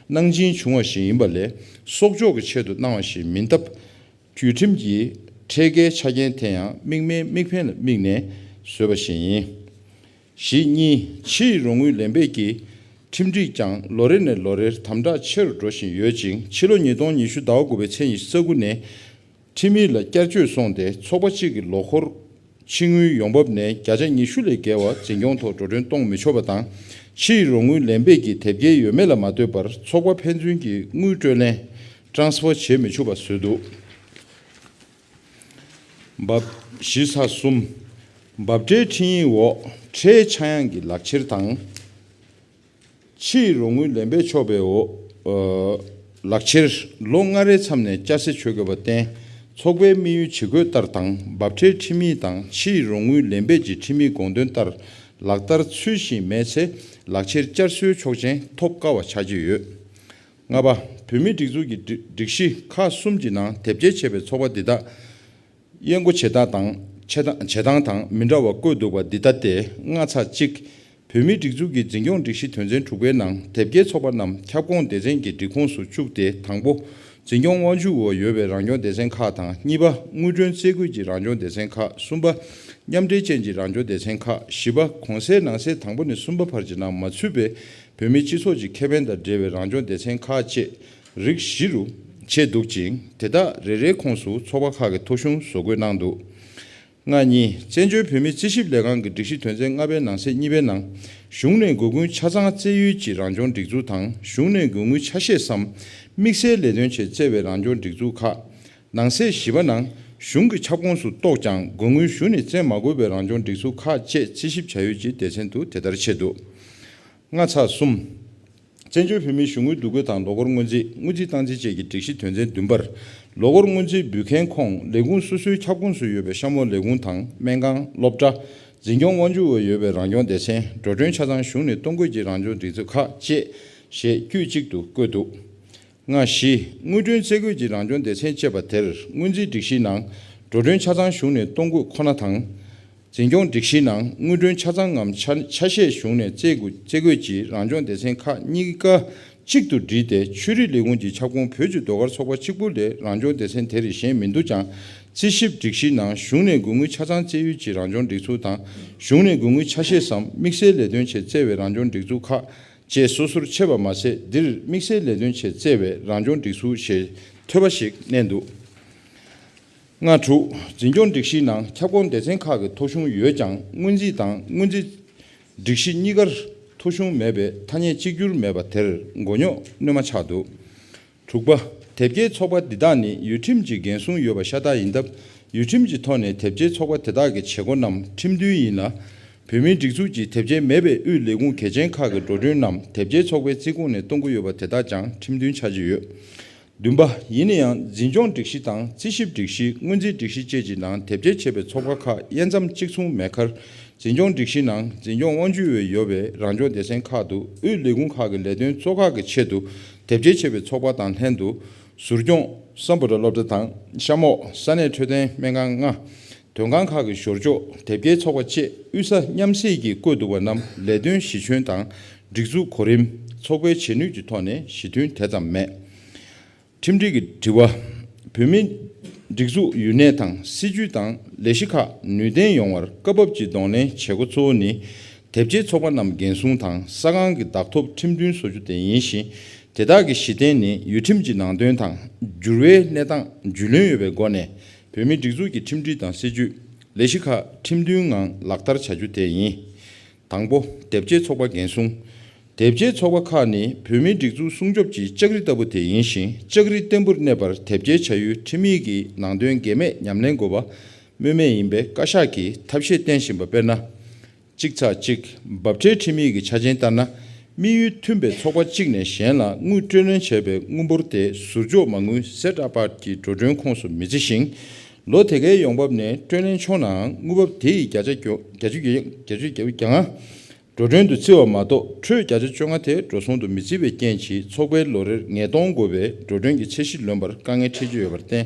གནང་སྦྱིན་བྱུང་བ་ཞིག་ཡིན་པ་ལས་གསོག་འཇོག་གི་ཆེད་དུ་གནང་བ་ཞིག་མིན་སྟབས། བརྒྱུད་ཁྲིམས་ཀྱི་ཁྲལ་དཀའི་ཆ་རྐྱེན་དེ་ཡང་དམིགས་མེད་དམིགས་འབེན་ལ་དམིགས་ནས་བཟོས་པ་ཞིག་ཡིན། བཞི་གཉིས། ཕྱིའི་རོགས་དངུལ་ལེན་འབེབས་ཀྱི་ཁྲིམས་སྒྲིག་ཀྱང་ལོ་རེ་ནས་ལོ་རེར་དམ་དྲག་ཆེ་རུ་འགྲོ་བཞིན་ཡོད་ཅིང་། ཕྱི་ལོ་ཉིས་སྟོང་ཉི་ཤུ་ཟླ་བ་དགུ་པའི་ཚེས་ཉི་ཤུ་རྩ་དགུ་ནས་ཁྲིམས་ཡིག་ལ་བསྐྱར་བཅོས་སོང་སྟེ། ཚོགས་པ་གཅིག་གི་ལོ་འཁོར་ཕྱི་དངུལ་ཡོང་འབབ་ནས་བརྒྱ་ཆ་ཉི་ཤུ་ལས་བརྒལ་བ་འཛིན་སྐྱོང་ཐོག་འགྲོ་གྲོན་གཏོང་མི་ཆོག་པ་དང་། ཕྱིའི་རོགས་དངུལ་ལེན་འབེབས་ཀྱི་དེབ་སྐྱེལ་ཡོད་མེད་ལ་མ་ལྟོས་པར་ཚོགས་པ་ཕན་ཚུན་གྱི་དངུལ་སྤྲོད་ལེན་transfer་བྱེད་མི་ཆོག་པ་བཟོས་འདུག་འབབ། བཞི་ཚེག་གསུམ། འབབ་ཁྲལ་ཁྲིམས་ཡིག་འོག་ཁྲལ་ཆག་ཡང་གི་ལག་ཁྱེར་དང་། ཕྱིའི་རོགས་དངུལ་ལེན་འབེབས་ཆོག་པའི་འོག་ཨ་ལག་ཁྱེར་ལོ་ལྔ་རེའི་མཚམས་ནས་བསྐྱར་གསོ་བྱེད་དགོས་པར་བརྟེན། ཚོགས་པའི་དམིགས་ཡུལ་ཇི་དགོས་ལྟར་དང་། འབབ་ཁྲལ་ཁྲིམས་ཡིག་དང་ཕྱིའི་རོགས་དངུལ་ལེན་འབེབས་ཀྱི་ཁྲིམས་ཡིག་དགོངས་དོན་ལྟར་ལག་བསྟར་ཚུལ་བཞིན་མེད་ཚེ། ལག་ཁྱེར་བསྐྱར་གསོའི་ཆོག་མཆན་ཐོབ་དཀའ་བ་ཆགས་ཀྱི་ཡོད། ལྔ་པ། བོད་མིའི་སྒྲིག་འཛུགས་ཀྱི་སྒྲིག་སྒྲིག་གཞི་ཁག་གསུམ་གྱི་ནང་དེབ་སྐྱེལ་བྱས་པའི་ཚོགས་པ་འདི་དག་དབྱེ་བགོ་བྱེད་སྟངས་དང་བྱེད་སྟངས་བྱེད་སྟངས་དང་མི་འདྲ་བ་བཀོད་འདུག་པ་འདི་ལྟ་སྟེ། ལྔ་ཚེག་གཅིག་འོས་མིའི་སྒྲིག་འཛུགས་ཀྱི་འཛིན་སྐྱོང་སྒྲིག་གཞི་དོན་ཚན་དྲུག་པའི་ནང་དེབ་སྐྱེལ་ཚོགས་པ་རྣམས་ཁྱབ་ཁོངས་སྡེ་ཚན་གྱི་སྒྲིག་ཁོངས་སུ་བཅུག་སྟེ། དང་པོ། འཛིན་སྐྱོང་དབང་ཆའི་འོག་ཡོད་པའི་རང་སྐྱོང་སྡེ་ཚན་ཁག་དང་། གཉིས་པ། དངུལ་གྲོན་རྩིས་བཀོད་ཀྱི་རང་སྐྱོང་སྡེ་ཚན་ཁག་གསུམ་པ། མཉམ་འབྲེལ་ཅན་གྱི་རང་སྐྱོང་སྡེ་ཚན་ཁག་བཞི་པ། གོང་གསལ་ནང་གསལ་དང་པོ་ནས་གསུམ་པ་བར་གྱི་ནང་མ་ཚུད་པའི་བོད་མིའི་སྤྱི་ཚོགས་ཀྱི་ཁེ་ཕན་དང་འབྲེལ་བའི་རང་སྐྱོང་སྡེ་ཚན་ཁག་བཅས་རིགས་བཞི་རུ་ཕྱེ་འདུག་ཅིང་། དེ་དག་རེ་རེའི་ཁོངས་སུ་ཚོགས་པ་ཁག་གི་ཐོ་གཞུང་བཟོ་འགོད་གནང་འདུག་ལྔ་གཉིས། བཙན་བྱོལ་བོད་མིའི་རྩིས་ཞིབ་ལས་ཁང་གི་སྒྲིག་གཞི་དོན་ཚན་ལྔ་པའི་ནང་གསེས་གཉིས་པའི་ནང་། གཞུང་ནས་དགོས་མཁོའི་ཆ་ཚང་བཙལ་ཡུལ་གྱི་རང་སྐྱོང་སྒྲིག་འཛུགས་དང་། གཞུང་ནས་དགོས་མཁོའི་ཆ་ཤས་སམ་དམིགས་བསལ་ལས་དོན་ཆེད་བཙལ་བའི་རང་སྐྱོང་སྒྲིག་འཛུགས་ཁག་ནང་གསེས་བཞི་པ་ནང་། གཞུང་གི་ཁྱབ་ཁོངས་སུ་གཏོགས་ཀྱང་དགོས་དངུལ་གཞུང་ནས་བཙལ་མ་དགོས་པའི་རང་སྐྱོང་སྒྲིག་འཛུགས་ཁག་བཅས་རྩིས་ཞིབ་བྱ་ཡུལ་གྱི་སྡེ་ཚན་དུ་དེ་ལྟར་ཕྱེ་འདུག་ལྔ་ཚེག་གསུམ། བཙན་བྱོལ་བོད་མིའི་གཞུང་དངུལ་བསྡུ་འགོད་དང་ལོ་འཁོར་སྔོན་རྩིས། དངུལ་རྩིས་སྟངས་འཛིན་བཅས་ཀྱི་སྒྲིག་གཞི་དོན་ཚན་བདུན་པར། ལོ་འཁོར་སྔོན་རྩིས་འབུལ་མཁན་ཁོངས་ལས་ཁུངས་སོ་སོའི་ཁྱབ་ཁོངས་སུ་ཡོད་པའི་གཤམ་འོག་ལས་ཁུངས་དང་སྨན་ཁང་། སློབ་གྲྭ། འཛིན་སྐྱོང་དབང་ཆའི་འོག་ཡོད་པའི་རང་སྐྱོང་སྡེ་ཚན། འགྲོ་གྲོན་ཆ་ཚང་གཞུང་ནས་གཏོང་དགོས་ཀྱི་རང་སྐྱོང་སྒྲིག་འཛུགས་ཁག་བཅས་ཞེས་དཀྱུས་གཅིག་ཏུ་བཀོད་འདུག་ལྔ་བཞི། དངུལ་གྲོན་རྩིས་བཀོད་ཀྱི་རང་སྐྱོང་སྡེ་ཚན་ཅེས་པ་དེར་སྔོན་རྩིས་སྒྲིག་གཞིའི་ནང་འགྲོ་གྲོན་ཆ་ཚང་གཞུང་ནས་གཏོང་དགོས་ཁོ་ན་དང་། འཛིན་སྐྱོང་སྒྲིག་གཞིའི་ནང་དངུལ་གྲོན་ཆ་ཚང་ངམ་ཆ་ཆ་ཤས་གཞུང་ནས་རྩིས་དགོས་རྩིས་དགོས་ཀྱི་རང་སྐྱོང་སྡེ་ཚན་ཁག་གཉིས་ཀ་གཅིག་ཏུ་བསྒྲིལ་ཏེ། ཆོས་རིག་ལས་ཁུངས་ཀྱི་ཁྱབ་ཁོངས་བོད་ཀྱི་ཟློས་གར་ཚོགས་པ་གཅིག་པུ་ལས་རང་སྐྱོང་སྡེ་ཚན་དེ་རིགས་གཞན་མི་འདུག་ཀྱང་། རྩིས་ཞིབ་སྒྲིག་གཞིའི་ནང་གཞུང་ནས་དགོས་དངུལ་ཆ་ཚང་བཙལ་ཡུལ་གྱི་རང་སྐྱོང་སྒྲིག་འཛུགས་དང་། གཞུང་ནས་དགོས་དངུལ་ཆ་ཤས་སམ་དམིགས་བསལ་ལས་དོན་ཆེད་བཙལ་བའི་རང་སྐྱོང་སྒྲིག་འཛུགས་ཁག་བཅས་སོ་སོར་ཕྱེ་བ་མ་ཟད། འདིར་དམིགས་བསལ་ལས་དོན་ཆེད་བཙལ་བའི་རང་སྐྱོང་སྒྲིག་འཛུགས་ཞེས་འཐོལ་པ་ཞིག་བསྣན་འདུག་ལྔ་དྲུག། འཛིན་སྐྱོང་སྒྲིག་གཞིའི་ནང་ཁྱབ་ཁོངས་སྡེ་ཚན་ཁག་གི་ཐོ་གཞུང་ཡོད་ཀྱང་། སྔོན་རྩིས་དང་སྔོན་རྩིས་སྒྲིག་གཞི་གཉིས་ཀར་ཐོ་གཞུང་མེད་པས་ཐ་སྙད་གཅིག་གྱུར་མེད་པ་དེར་མགོ་རྙོག་སྣོན་མ་ཆགས་འདུག་དྲུག་པ། དེབ་སྐྱེལ་ཚོགས་པ་འདི་དག་ནི་ཡུལ་ཁྲིམས་ཀྱི་འགན་སྲུང་ཡོད་པ་ཤ་སྟག་ཡིན་སྟབས། ཡུལ་ཁྲིམས་ཀྱི་ཐོག་ནས་དེབ་སྐྱེལ་ཚོགས་པ་དེ་དག་གི་བྱེད་སྒོ་རྣམས་ཁྲིམས་མཐུན་ཡིན་ལ། བོད་མིའི་སྒྲིག་འཛུགས་ཀྱི་དེབ་སྐྱེལ་མེད་པའི་དབུས་ལས་ཁུངས་གལ་ཆེན་ཁག་གི་འགྲོ་གྲོན་རྣམས་དེབ་སྐྱེལ་ཚོགས་པའི་རྩིས་ཁོངས་ནས་གཏོང་གི་ཡོད་པ་དེ་དག་ཀྱང་ཁྲིམས་མཐུན་ཆགས་ཀྱི་ཡོད། བདུན་པ། ཡིན་ན་ཡང་། འཛིན་སྐྱོང་སྒྲིག་གཞི་དང་རྩིས་ཞིབ་སྒྲིག་གཞི། སྔོན་རྩིས་སྒྲིག་གཞི་བཅས་ཀྱི་ནང་དེབ་སྐྱེལ་བྱས་པའི་ཚོགས་པ་ཁག་དབྱེ་མཚམས་གཅིག་མཚུངས་མེད་ཁར། འཛིན་སྐྱོང་སྒྲིག་གཞིའི་ནང་འཛིན་སྐྱོང་དབང་ཆའི་འོག་ཡོད་པའི་རང་སྐྱོང་སྡེ་ཚན་ཁག་ཏུ་དབུས་ལས་ཁུངས་ཁག་གི་ལས་དོན་གཙོ་ཁག་གི་ཆེད་དུ་དེབ་སྐྱེལ་བྱས་པའི་ཚོགས་པ་དང་ལྷན་དུ། ཟུར་སྐྱོང་། སམ་བྷོ་ཊ་སློབ་གྲྭ་དང་གཤམ་འོག་ས་གནས་འཕྲོད་བསྟེན་སྨན་ཁང་ལྔ། དོན་ཁང་ཁག་གི་ཞོར་ཕྱོགས། དེབ་སྐྱེལ་ཚོགས་པ་བཅས་དབུས་ས་མཉམ་བསྲེས་ཀྱིས་བཀོད་འདུག་པ་རྣམས་ལས་དོན་གཞི་ཁྱོན་དང་། སྒྲིག་འཛུགས་གོ་རིམ། ཚོགས་པའི་བྱེད་ནུས་ཀྱི་ཐོག་ནས་གཞི་མཐུན་དེ་ཙམ་མེད། ཁྲིམས་སྒྲིག་གི་དྲི་བ། བོད་མིའི་སྒྲིག་འཛུགས་ཡུན་གནས་དང་། སྲིད་ཇུས་དང་ལས་གཞི་ཁག་ནུས་ལྡན་ཡོང་བར་སྐབས་བབ་ཀྱི་གདོང་ལེན་བྱེད་སྒོ་གཙོ་བོ་ནི། དེབ་སྐྱེལ་ཚོགས་པ་རྣམས་འགན་སྲུང་དང་ས་ཁང་གི་བདག་ཐོབ་ཁྲིམས་མཐུན་བཟོ་རྒྱུ་དེ་ཡིན་ཞིང་། དེ་དག་གི་གཞི་རྟེན་ནི་ཡུལ་ཁྲིམས་ཀྱི་ནང་དོན་དང་འགྱུར་བའི་གནས་སྟངས་རྒྱུས་ལོན་ཡོད་པའི་སྒོ་ནས་བོད་མིའི་སྒྲིག་འཛུགས་ཀྱི་ཁྲིམས་སྒྲིག་དང་སྲིད་ཇུས། ལས་གཞི་ཁག་ཁྲིམས་མཐུན་ངང་ལག་བསྟར་བྱ་རྒྱུ་དེ་ཡིན། དང་པོ། དེབ་སྐྱེལ་ཚོགས་པ་འགན་སྲུང་། དེབ་སྐྱེལ་ཚོགས་པ་ཁག་ནི་བོད་མིའི་སྒྲིག་འཛུགས་སྲུང་སྐྱོབ་ཀྱི་ལྕགས་རི་ལྟ་བུ་དེ་ཡིན་ཞིང་། ལྕགས་རི་བརྟན་པོར་གནས་པར་དེབ་སྐྱེལ་བྱ་ཡུལ་ཁྲིམས་ཡིག་གི་ནང་དོན་འགལ་མེད་ཉམས་ལེན་དགོས་པ་སྨོས་མེད་ཡིན་པས་བཀའ་ཤག་གིས་ཐབས་ཤེས་བསྟེན་བཞིན་པ། དཔེར་ན། གཅིག་ཚེག་གཅིག་འབབ་ཁྲལ་ཁྲིམས་ཡིག་གི་ཆ་རྐྱེན་ལྟར་ན། དམིགས་ཡུལ་མཐུན་པའི་ཚོགས་པ་གཅིག་ནས་གཞན་ལ་དངུལ་སྤྲོད་ལེན་བྱས་པའི་དངུལ་འབོར་དེ་ཟུར་འཇོག་མ་དངུལ་ཟད་འདྲ་པར་གྱི་འགྲོ་གྲོན་ཁོངས་སུ་མི་བརྩི་ཞིང་། ལོ་དེ་གའི་ཡོང་འབབ་ནས་སྤྲོད་ལེན་ཆོག་ནའང་དངུལ་འབབ་དེ་ཡི་བརྒྱ་ཆ་བརྒྱ་ཆ་བརྒྱ་ཆ་བརྒྱ་ཆ་བརྒྱ་ལྔ་འགྲོ་གྲོན་དུ་བརྩི་བ་མ་གཏོགས་ཁྲོད་བརྒྱ་ཆ་བཅོ་ལྔ་དེ་འགྲོ་སོང་དུ་མི་བརྩི་བའི་རྐྱེན་གྱིས་ཚོགས་པའི་ལོ་རེར་ཉིས་སྟོང་དགོས་པའི་འགྲོ་གྲོན་གྱི་ཚད་གཞི་ལོན་པར་དཀའ་ངལ་འཕྲད་ཀྱི་ཡོད་པར་བརྟེན།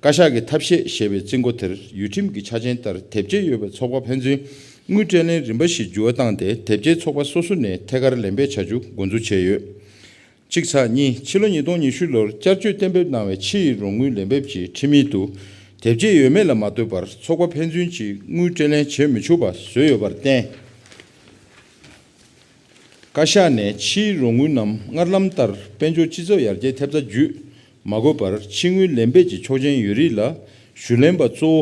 བཀའ་ཤག་གི་ཐབས་ཤེས་ཞེས་པའི་རྩིས་འགོ་དེར་ཡུལ་ཁྲིམས་ཀྱི་ཆ་རྐྱེན་ལྟར་དེབ་སྐྱེལ་ཡོད་པའི་ཚོགས་པ་ཕན་ཚུན་དངུལ་སྤྲད་ལེན་རིམ་པ་ཞིག་འགྱུར་བ་བཏང་སྟེ་དེབ་སྐྱེལ་ཚོགས་པ་སོ་སོ་ནས་ཐད་ཀར་ལེན་འབེབས་བྱ་རྒྱུ་འགོ་འཛུགས་བྱས་ཡོད། གཅིག་ཚེག་གཉིས། ཕྱི་ལོ་ཉིས་སྟོང་ཉི་ཤུ་ལོར་བསྐྱར་བཅོས་གཏན་འབེབས་གནང་བའི་ཕྱི་ཡི་རོགས་དངུལ་ལེན་འབེབས་ཀྱི་ཁྲིམས་ཡིག་ཏུ། དེབ་སྐྱེལ་ཡོད་མེད་ལ་མ་ལྟོས་པར་ཚོགས་པ་ཕན་ཚུན་གྱིས་དངུལ་སྤྲད་ལེན་བྱེད་མི་ཆོག་པ་བཟོས་ཡོད་པར་བརྟེན། བཀའ་ཤག་ནས་ཕྱིའི་རོགས་དངུལ་རྣམས་སྔར་ལམ་ལྟར་དཔལ་འབྱོར་སྤྱི་ཚོགས་ཡར་རྒྱས་ཐེབས་རྩ་བརྒྱུད་མ་དགོས་པར་ཕྱི་དངུལ་ལེན་འབེབས་ཀྱི་ཆོག་མཆན་ཡོད་རིགས་ལ་ཞུ་ལེན་པ་གཙོ་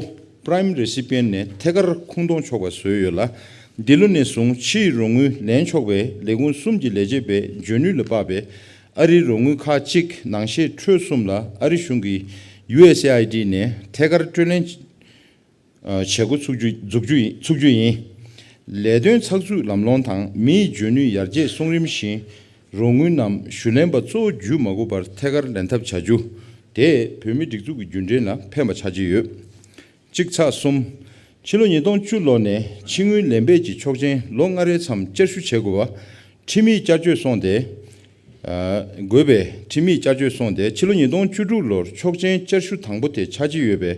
བོ་Prime Recipient ནས་ཐད་ཀར་ཁུངས་གཏོང་ཆོག་པ་བཟོས་ཡོད་ལ། འདི་ལོ་ནས་བཟུང་ཕྱིའི་རོགས་དངུལ་ལེན་ཆོག་པའི་ལས་ཁུངས་གསུམ་གྱི་ལས་བྱེད་པའི་འཇོན་ནུས་ལ་དཔག་པའི་ཨ་རིའི་རོགས་དངུལ་ཁག་གཅིག་ནང་བཞིན་ཁྲོད་གསུམ་ལ་ཨ་རི་གཞུང་གི་ཡུ་ཨེས་ཨེ་ཨའི་ཌི་ནས་ཐད་ཀར་སྤྲོད་ལེན་བྱེད་འགོ་ཚུགས་རྒྱུ་འཛུགས་རྒྱུ་ཡིན་ཚུགས་རྒྱུ་ཡིན། ལས་དོན་ཚགས་ཚུད་ལམ་ལྷོང་དང་མིའི་འཇོན་ནུས་ཡར་རྒྱས་སོང་རིམ་བཞིན་རོགས་དངུལ་རྣམས་ཞུ་ལེན་པ་གཙོ་བོ་བརྒྱུད་མ་དགོས་པར་ཐད་ཀར་ལེན་ཐབས་བྱ་རྒྱུ། དེས་བོད་མིའི་སྒྲིག་འཛུགས་ཀྱི་རྒྱུན་འབྲེལ་ལ་ཕན་པ་ཆགས་ཀྱི་ཡོད། གཅིག་ཚེག་གསུམ། ཕྱི་ལོ་ཉིས་སྟོང་བཅུ་ལོ་ནས་ཕྱི་དངུལ་ལེན་འབེབས་ཀྱི་ཆོག་མཆན་ལོ་ལྔ་རེའི་མཚམས་བསྐྱར་ཞུ་བྱེད་དགོས་པ། ཁྲིམས་ཡིག་བསྐྱར་བཅོས་སོང་སྟེ། དགོས་པའི་ཁྲིམས་ཡིག་བསྐྱར་བཅོས་སོང་སྟེ་ཕྱི་ལོ་ཉིས་སྟོང་བཅུ་དྲུག་ལོར་ཆོག་མཆན་བསྐྱར་ཞུ་དང་པོ་དེ་ཆགས་ཀྱི་ཡོད་པས།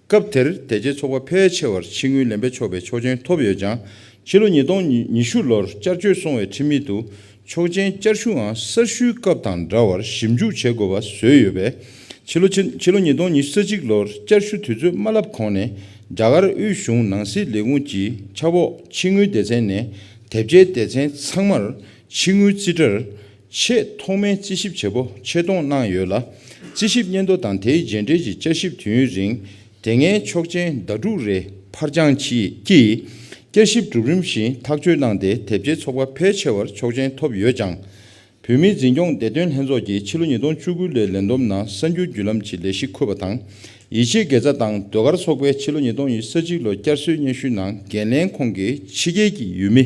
སྐབས་དེར་དེ་རྗེས་ཚོགས་པ་ཕལ་ཆེ་བར་ཕྱི་དངུལ་ལེན་འབེབས་ཆོག་པའི་ཆོག་མཆན་ཐོབ་ཡོད་ཀྱང་། ཕྱི་ལོ་ཉིས་སྟོང་ཉི་ཤུ་ལོར་བསྐྱར་བཅོས་སོང་བའི་ཁྲིམས་ཡིག་ཏུ། ཆོག་མཆན་བསྐྱར་ཞུའང་གསར་ཞུའི་སྐབས་དང་འདྲ་བར་ཞིབ་འཇུག་བྱེད་དགོས་པ་བཟོས་ཡོད་པས། ཕྱི་ལོ་ཕྱི་ཕྱི་ལོ་ཉིས་སྟོང་ཉི་ཤུ་རྩ་གཅིག་ལོར་བསྐྱར་ཞུ་དུས་ཚོད་མ་བསླབས་གོང་ནས་རྒྱ་གར་དབུས་གཞུང་ནང་སྲིད་ལས་ཁུངས་ཀྱི་ཆབ་འོག་ཕྱི་དངུལ་སྡེ་ཚན་ནས་དེབ་སྐྱེལ་སྡེ་ཚན་ཚང་མར་ཕྱི་དངུལ་རྩིས་ཁྲར་ཆེས་ཐོག་མའི་རྩིས་ཞིབ་བྱེད་པོ་ཆེད་གཏོང་གནང་ཡོད་ལ། རྩིས་ཞིབ་སྙན་ཐོ་དང་དེའི་རྗེས་འབྲེལ་གྱི་བསྐྱར་ཞིབ་དུས་ཡུན་རིང་། དེ་སྔའི་ཆོག་མཆན་ཟླ་དྲུག་རེ་ཕར་འགྱངས་ཀྱིས་ཀྱིས་བསྐྱར་ཞིབ་གྲུབ་རིམ་བཞིན་ཐག་གཅོད་གནང་སྟེ་དེབ་སྐྱེལ་ཚོགས་པ་ཕལ་ཆེ་བར་ཆོག་མཆན་ཐོབ་ཡོད་ཀྱང་། བོད་མིའི་འཛིན་སྐྱོང་བདེ་དོན་ལྷན་ཚོགས་ཀྱིས་ཕྱི་ལོ་ཉིས་སྟོང་བཅུ་དགུ་ལོའི་ལས་བསྡོམས་ནང་གསར་འགྱུར་བརྒྱུད་ལམ་གྱི་ལས་གཞི་འཁུར་བ་དང་། ཡིད་ཆེས་དགེ་རྩ་དང་ཟློས་གར་ཚོགས་པས་ཕྱི་ལོ་ཉིས་སྟོང་ཉི་ཤུ་རྩ་གཅིག་ལོའི་བསྐྱར་གསོའི་སྙན་ཞུའི་ནང་འགན་ལེན་ཁོངས་ཀྱི་ཕྱི་རྒྱལ་གྱི་ཡུལ་མི་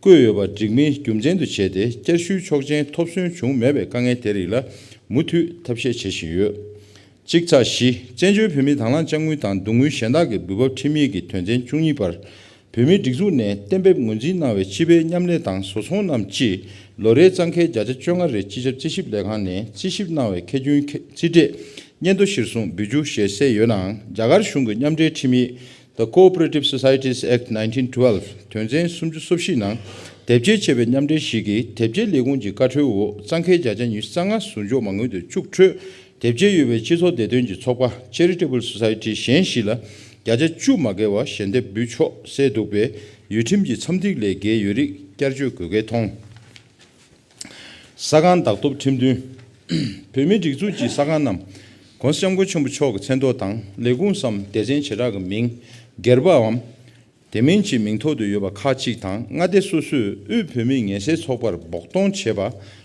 བསྐོས་ཡོད་པ་འགྲིག་མིན་རྒྱུ་མཚན་དུ་བྱས་ཏེ་བསྐྱར་ཞུའི་ཆོག་མཆན་ཐོབ་སོན་བྱུང་མེད་པའི་དཀའ་ངལ་དེ་རིགས་ལ་མུ་མཐུད་ཐབས་ཤེས་བྱེད་བཞིན་ཡོད། གཅིག་ཚེག་བཞི། བཙན་བྱོལ་བོད་མིའི་དང་བླངས་དཔྱ་དངུལ་དང་བསྡུ་དངུལ་གཞན་དག་གི་འབུལ་འབབ་ཁྲིམས་ཡིག་གི་དོན་ཚན་བཅུ་གཉིས་པར། བོད་མིའི་སྒྲིག་འཛུགས་ནས་གཏན་འབེབས་ངོས་འཛིན་གནང་བའི་སྤྱི་པའི་མཉམ་ལས་དང་བཟོ་ཚོང་རྣམས་ཀྱིས་ལོ་རེའི་གཙང་ཁེལ་བརྒྱ་ཆ་བཅོ་ལྔ་རེ་སྤྱི་ཁྱབ་རྩིས་ཞིབ་ལས་ཁང་ནས་རྩིས་ཞིབ་གནང་བའི་ཁེ་གྱོན་རྩིས་སྤྲོད་སྙན་ཐོ་གཞིར་བཟུང་འབུལ་རྒྱུ་ཞེས་གསལ་ཡོད་ནའང་། རྒྱ་གར་གཞུང་གི་མཉམ་འབྲེལ་ཁྲིམས་ཡིག་The Cooperative Societies Act nineteen twelve དོན་ཚན་སུམ་ཅུ་སོ་བཞི་ནང་དེབ་སྐྱེལ་བྱས་པའི་མཉམ་འབྲེལ་ཞིག་གིས་དེབ་སྐྱེལ་ལས་ཁུངས་ཀྱི་བཀའ་འཁྲོལ་འོག་གཙང་ཁེལ་བརྒྱ་ཆ་ཉི་ཤུ་རྩ་ལྔ་ཟུར་འཇོག་མ་དངུལ་དེ་བཅུག་འཕྲོད། དེབ་སྐྱེལ་ཡོད་པའི་སྤྱི་ཚོགས་བདེ་དོན་གྱི་ཚོགས་པ་Charitable Society གཞན་ཞིག་ལ་བརྒྱ་ཆ་བཅུ་མ་བརྒལ་བ་ཞལ་འདེབས་འབུལ་ཆོག་གསལ་འདུག་པས། ཡུལ་ཁྲིམས་ཀྱི་ཚབ་ཏིག་ལས་འགལ་ཡོད་རིགས་བསྐྱར་བཅོས་དགོས་གལ་མཐོང་། ས་ཁང་བདག་ཐོབ་ཁྲིམས་མཐུན། བོད་མིའི་སྒྲིག་འཛུགས་ཀྱི་ས་ཁང་རྣམས་༸གོང་ས་༸སྐྱབས་མགོན་ཆེན་པོ་མཆོག་གི་མཚན་ཐོག་དང་ལས་ཁུངས་སམ་སྡེ་ཚན་བྱེ་བྲག་གི་མིང་སྒེར་པའམ། དེ་མིན་གྱི་མིང་ཐོག་ཏུ་ཡོད་པ་ཁག་ཅིག་དང་མངའ་སྡེ་སོ་སོས་དབུས་བོད་མིའི་ངལ་སེལ་ཚོགས་པར་འབོགས་གཏོང་བྱས་པ་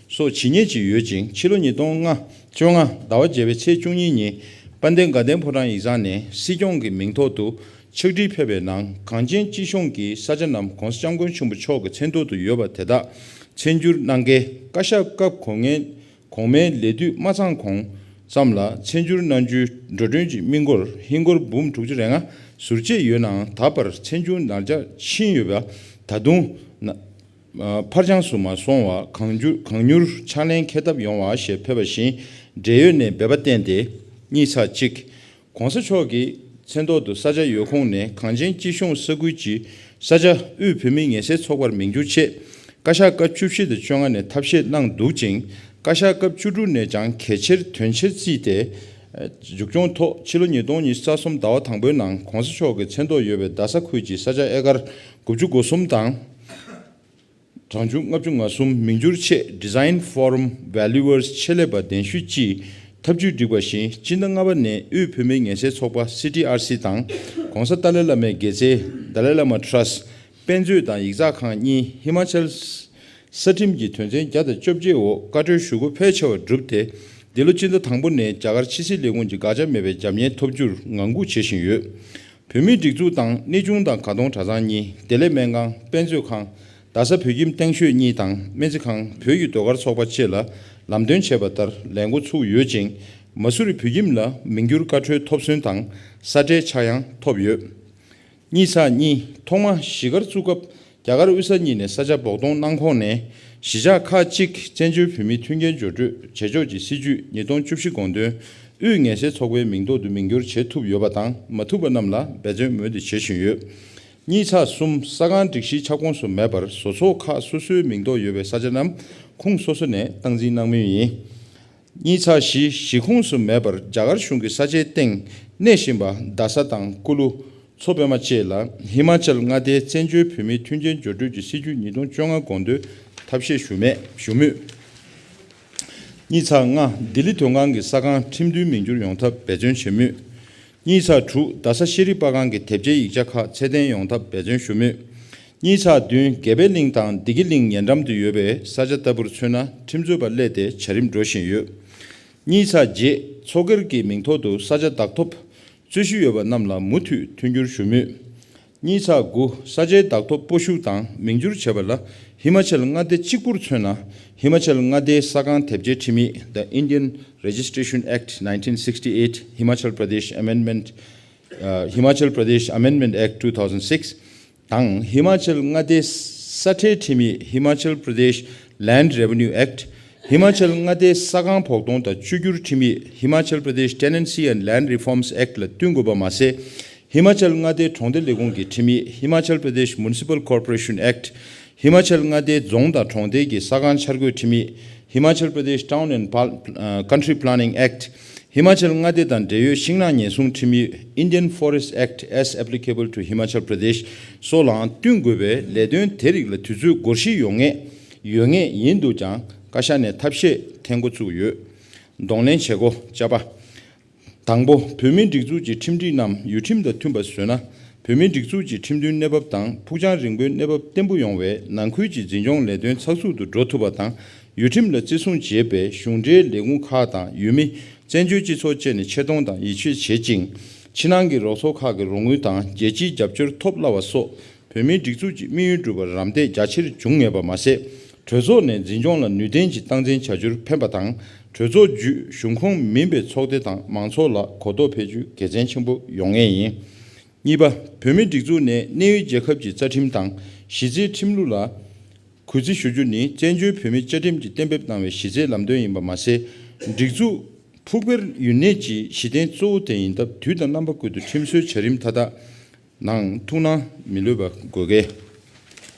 སོགས་ཇི་སྙེད་ཅིག་ཡོད་ཅིང་། ཕྱི་ལོ་ཉིས་སྟོང་ལྔ་བཅོ་ལྔ་ཟླ་བ་བརྒྱད་པའི་ཚེས་བཅུ་གཉིས་ཉིན་དཔལ་ལྡན་དགའ་ལྡན་ཕོ་བྲང་ཡིག་ཚང་ནས་སྲིད་སྐྱོང་གི་མིང་ཐོག་ཏུ་ཕྱག་བྲིས་ཕེབས་པའི་ནང་། གངས་ཅན་སྐྱིད་གཤོངས་ཀྱི་ས་ཆ་རྣམས་༸གོང་ས་༸སྐྱབས་མགོན་ཆེན་པོ་མཆོག་གི་མཚན་ཐོག་ཏུ་ཡོད་པ་དེ་དག་མཚན་བསྒྱུར་གནང་གལ། བཀའ་ཤག་སྐབས་གོང་ངན་གོང་མའི་ལས་དུས་མ་ཚང་གོང་ཙམ་ལ་མཚན་བསྒྱུར་གནང་རྒྱུའི་འགྲོ་གྲོན་གྱི་དམིགས་སྒོར་ཧིན་སྒོར་འབུམ་དྲུག་ཅུ་རེ་ལྔ་ཟུར་བཅད་ཡོད་ནའང་། ད་བར་མཚན་བསྒྱུར་ནར་འགྱངས་ཕྱིན་ཡོད་པ། ད་དུང་ན་ཨ་ཕར་འགྱངས་སུ་མ་སོང་བ། གང་འགྱུར་གང་མྱུར་ཕྱག་ལེན་འཁེལ་ཐབས་ཡོང་བ་ཞེས་ཕེབས་པ་བཞིན་འབྲེལ་ཡོད་ནས་འབོད་པ་བསྟན་ཏེ། གཉིས་ཚེག་གཅིག ༸གོང་ས་མཆོག་གི་མཚན་ཐོག་ཏུ་ས་ཆ་ཡོད་ཁུངས་ནས་གངས་ཅན་སྐྱིད་གཤོངས་ས་ཁུལ་གྱི་ས་ཆ་དབུས་བོད་མིའི་ངལ་སེལ་ཚོགས་པར་མིང་བསྒྱུར་ཆེད། བཀའ་ཤག་སྐབས་བཅུ་བཞི་དང་བཅོ་ལྔ་ནས་ཐབས་ཤེས་གནང་འདུག་ཅིང་། བཀའ་ཤག་སྐབས་བཅུ་དྲུག་ནས་ཀྱང་གལ་ཆེར་དོན་ཆེར་བརྩིས་ཏེ། མཇུག་སྐྱོང་ཐོག་ཕྱི་ལོ་ཉིས་སྟོང་ཉི་ཤུ་རྩ་གསུམ་ཟླ་བ་དང་པོའི་ནང་༸གོང་ས་མཆོག་གི་མཚན་ཐོག་ཡོད་པའི་རྡ་ས་ཁུལ་གྱི་ས་ཆ་ཨེ་ཀར་དགུ་བཅུ་གོ་གསུམ་དང་། གྲངས་ཆུང་ལྔ་བཅུ་ང་གསུམ་མིང་བསྒྱུར་ཆེད་Design Forum Valuers ཆེད་ལས་པ་གདན་ཞུས་ཀྱིས་ཐབས་ཇུས་བསྒྲིགས་པ་བཞིན། སྤྱི་ཟླ་ལྔ་པ་ནས་དབུས་བོད་མིའི་ངལ་སེལ་ཚོགས་པ་སི་ཊི་ཨར་སི་དང་། ྋགོང་ས་ཏཱ་ལའི་བླ་མའི་དགེ་རྩའི་Dalai Lama Trust དཔེ་མཛོད་དང་ཡིག་ཚགས་ཁང་གཉིས་ཧི་མ་ཅལ་ས་ཁྲིམས་ཀྱི་དོན་ཚན་བརྒྱ་དང་བཅོ་བརྒྱད་འོག་བཀའ་འཁྲོལ་ཞུ་སྒོ་ཕལ་ཆེ་བ་གྲུབ་སྟེ། འདི་ལོ་སྤྱི་ཟླ་དང་པོ་ནས་རྒྱ་གར་ཕྱི་སྲིད་ལས་ཁུངས་ཀྱི་དགག་བྱ་མེད་པའི་རྒྱབ་གཉེར་ཐོབ་རྒྱུར་ངང་སྒུག་བྱེད་བཞིན་ཡོད། བོད་མིའི་སྒྲིག་འཛུགས་དང་གནས་ཆུང་དང་གར་གཏོང་གྲྭ་ཚང་གཉིས། བདེ་ལེགས་སྨན་ཁང་། དཔེ་མཛོད་ཁང་། རྡ་ས་བོད་ཁྱིམ་སྟེང་ཤོད་གཉིས་དང་སྨན་རྩིས་ཁང་། བོད་ཀྱི་ཟློས་གར་ཚོགས་པ་བཅས་ལ་ལམ་སྟོན་བྱས་པ་ལྟར་ལས་འགོ་ཚུགས་ཡོད་ཅིང་། མ་སུ་རི་བོད་ཁྱིམ་ལ་མིང་བསྒྱུར་བཀའ་འཁྲོལ་ཐོབ་སོན་དང་ས་ཁྲའི་ཆག་ཡང་ཐོབ་ཡོད། གཉིས་ཚེག་གཉིས། ཐོག་མ་གཞིས་སྒར་བཙུགས་སྐབས་རྒྱ་གར་དབུས་ས་གཉིས་ནས་ས་ཆ་བོགས་གཏོང་གནང་ཁོངས་ནས་གཞིས་ཆགས་ཁག་ཅིག་བཙན་བྱོལ་བོད་མིའི་མཐུན་རྐྱེན་སྦྱོར་སྤྲོད་བྱེད་ཕྱོགས་ཀྱི་སྲིད་ཇུས་ཉིས་སྟོང་བཅུ་བཞི་དགོངས་དོན་དབུས་ངལ་སེལ་ཚོགས་པའི་མིང་ཐོག་ཏུ་མིང་བསྒྱུར་བྱེད་ཐུབ་ཡོད་པ་དང་། མ་ཐུབ་པ་རྣམས་ལ་འབད་བརྩོན་མུ་མཐུད་བྱེད་བཞིན་ཡོད། གཉིས་ཚེག་གསུམ། ས་ཁང་སྒྲིག་གཞིའི་ཁྱབ་ཁོངས་སུ་མེད་པར་བཟོ་ཚོགས་ཁག་སོ་སོའི་མིང་ཐོག་ཡོད་པའི་ས་ཆ་རྣམས་ཁུངས་སོ་སོ་ནས་སྟངས་འཛིན་གནང་མུས་ཡིན། གཉིས་ཚེག་བཞི། གཞི་ཁོངས་སུ་མེད་པར་རྒྱ་གར་གཞུང་གི་ས་ཆའི་སྟེང་གནས་བཞིན་པ་རྡ་ས་དང་ཀུ་ལུ། མཚོ་པད་མ་བཅས་ལ་ཧི་མ་ཅལ་མངའ་སྡེའི་བཙན་བྱོལ་བོད་མིའི་མཐུན་རྐྱེན་སྦྱོར་སྤྲོད་ཀྱི་སྲིད་ཇུས་ཉིས་སྟོང་བཅོ་ལྔ་དགོངས་དོན་ཐབས་ཤེས་ཞུ་མེད་ཞུ་མུས། གཉིས་ཚེག་ལྔ། ལྡི་ལི་མདོ་ཁང་གི་ས་ཁང་ཁྲིམས་མཐུན་མིང་བསྒྱུར་ཡོང་ཐབས་འབད་བརྩོན་བྱེད་མུས། གཉིས་ཚེག་དྲུག། རྡ་ས་ཤེས་རིག་པར་ཁང་གི་དེབ་ཆའི་ཡིག་ཆ་ཁག་ཚད་ལྡན་ཡོང་ཐབས་འབད་བརྩོན་ཞུ་མུས། གཉིས་ཚེག་བདུན། དགེ་འཕེལ་གླིང་དང་བདེ་སྐྱིད་གླིང་ཉེ་འགྲམ་དུ་ཡོད་པའི་ས་ཆ་ལྟ་བུར་མཚོན་ན་ཁྲིམས་རྩོད་པ་སླེབས་ཏེ་བྱ་རིམ་འགྲོ་བཞིན་ཡོད། གཉིས་ཚེག་བརྒྱད། མཚོ་སྒེར་གྱི་མིང་ཐོག་ཏུ་ས་ཆ་བདག་ཐོབ་རྩོད་གཞི་ཡོད་པ་རྣམས་ལ་མུ་མཐུད་མཐུན་འགྱུར་ཞུ་མུས། གཉིས་ཚེག་དགུ། ས་ཆའི་བདག་ཐོབ་སྤོ་བཤུག་དང་མིང་བསྒྱུར་བྱས་པ་ལ་ཧི་མ་ཅལ་མངའ་སྡེ་གཅིག་པུར་མཚོན་ན། ཧི་མ་ཅལ་མངའ་སྡེའི་ས་ཁང་དེབ་སྐྱེལ་ཁྲིམས་ཡིག The Indian Registration Act nineteen sixty-eight, Himachal Pradesh Amendment, uh, Himachal Pradesh Amendment Act two thousand six དང་། ཧི་མ་ཅལ་མངའ་སྡེའི་ས་ཁྲའི་ཁྲིམས་ཡིག Himachal Pradesh Land Revenue Act། ཧི་མ་ཅལ་མངའ་སྡེའི་ས་ཁང་བོགས་གཏོང་དང་བཅོས་བསྒྱུར་ཁྲིམས་ཡིག Himachal Pradesh Tenancy and Land Reforms Act ལ་བསྟུན་དགོས་པ་མ་ཟད། ཧི་མ་ཅལ་མངའ་སྡེའི་གྲོང་སྡེ་ལས་ཁུངས་ཀྱི་ཁྲིམས་ཡིག Himachal Pradesh Municipal Corporation Act། ཧི་མ་ཅལ་མངའ་སྡེའི་རྫོང་དང་གྲོང་རྡལ་གྱི་ས་ཁང་འཆར་འགོད་ཁྲིམས་ཡིག Himachal Pradesh Town and Pal- uh, Country Planning Act། ཧི་མ་ཅལ་མངའ་སྡེ་དང་འབྲེལ་ཡོད་ཤིང་ནགས་ཉེན་སྲུང་ཁྲིམས་ཡིག Indian Forest Act as applicable to Himachal Pradesh སོགས་ལའང་བསྟུན་དགོས་པས། ལས་དོན་དེ་རིགས་ལ་དུས་ཚོད་འགོར་བཞིན་ཡོད་ངེས་ཡོད་ངེས་ཡིན་འདུག་ཀྱང་བཀའ་ཤག་ནས་ཐབས་ཤེས་འཐེན་འགོ་བཙུགས་ཡོད། གདོང་ལེན་བྱེད་སྒོ་བཅའ་པ། དང་པོ། བོད་མིའི་སྒྲིག་འཛུགས་ཀྱི་ཁྲིམས་སྒྲིག་རྣམས་ཡུལ་ཁྲིམས་དང་མཐུན་པ་བཟོས་ན། བོད་མིའི་སྒྲིག་འཛུགས་ཀྱི་ཁྲིམས་མཐུན་གནས་བབ་དང་ཕུགས་རྒྱང་རིང་པོའི་གནས་བབ་བརྟན་པོ་ཡོང་བས། ནང་ཁུལ་གྱི་འཛིན་སྐྱོང་ལས་དོན་ཚགས་ཚུད་དུ་འགྲོ་ཐུབ་པ་དང་། ཡུལ་ཁྲིམས་ལ་བརྩི་སྲུང་བྱེད་པའི་གཞུང་འབྲེལ་ལས་ཁུངས་ཁག་དང་ཡུལ་མི། བཙན་བྱོལ་སྤྱི་ཚོགས་བཅས་ནས་ཆེ་མཐོང་དང་ཡིད་ཆེས་བྱེད་ཅིང་། ཕྱི་ནང་གི་རོགས་ཚོགས་ཁག་གི་རོགས་དངུལ་དང་རྒྱལ་སྤྱིའི་རྒྱབ་སྐྱོར་ཐོབ་སླ་བ་སོགས། བོད་མིའི་སྒྲིག་འཛུགས་ཀྱི་དམིགས་ཡུལ་འགྲུབ་པར་རམ་འདེགས་རྒྱ་ཆེར་འབྱུང་ངེས་པ་མ་ཟད། གྲོས་ཚོགས་ནས་འཛིན་སྐྱོང་ལ་ནུས་ལྡན་གྱི་སྟངས་འཛིན་བྱ་རྒྱུར་ཕན་པ་དང་། གྲོས་ཚོགས་བརྒྱུད་གཞུང་ཁོངས་མིན་པའི་ཚོགས་སྡེ་དང་མང་ཚོགས་ལ་གོ་རྟོགས་འཕེལ་རྒྱུ་དགེ་མཚན་ཆེན་པོ་ཡོང་ངེས་ཡིན། གཉིས་པ། བོད་མིའི་སྒྲིག་འཛུགས་ནས་གནས་ཡུལ་རྒྱལ་ཁབ་ཀྱི་རྩ་ཁྲིམས་དང་གཞི་རྩའི་ཁྲིམས་ལུགས་ལ་གུས་བརྩི་ཞུ་རྒྱུ་ནི་བཙན་བྱོལ་བོད་མིའི་བཅའ་ཁྲིམས་ཀྱིས་གཏན་འབེབས་གནང་བའི་གཞི་རྩའི་ལམ་སྟོན་ཡིན་པ་མ་ཟད། སྒྲིག་འཛུགས་ཕུགས་འཕེར་ཡུན་གནས་ཀྱི་གཞི་རྟེན་གཙོ་བོ་དེ་ཡིན་སྟབས། དུས་དང་རྣམ་པ་ཀུན་ཏུ་ཁྲིམས་སྲོལ་བྱ་རིམ་མཐའ་དག་ནང་ཐུགས་སྣང་མི་ལྷོད་པ་དགོས་གལ།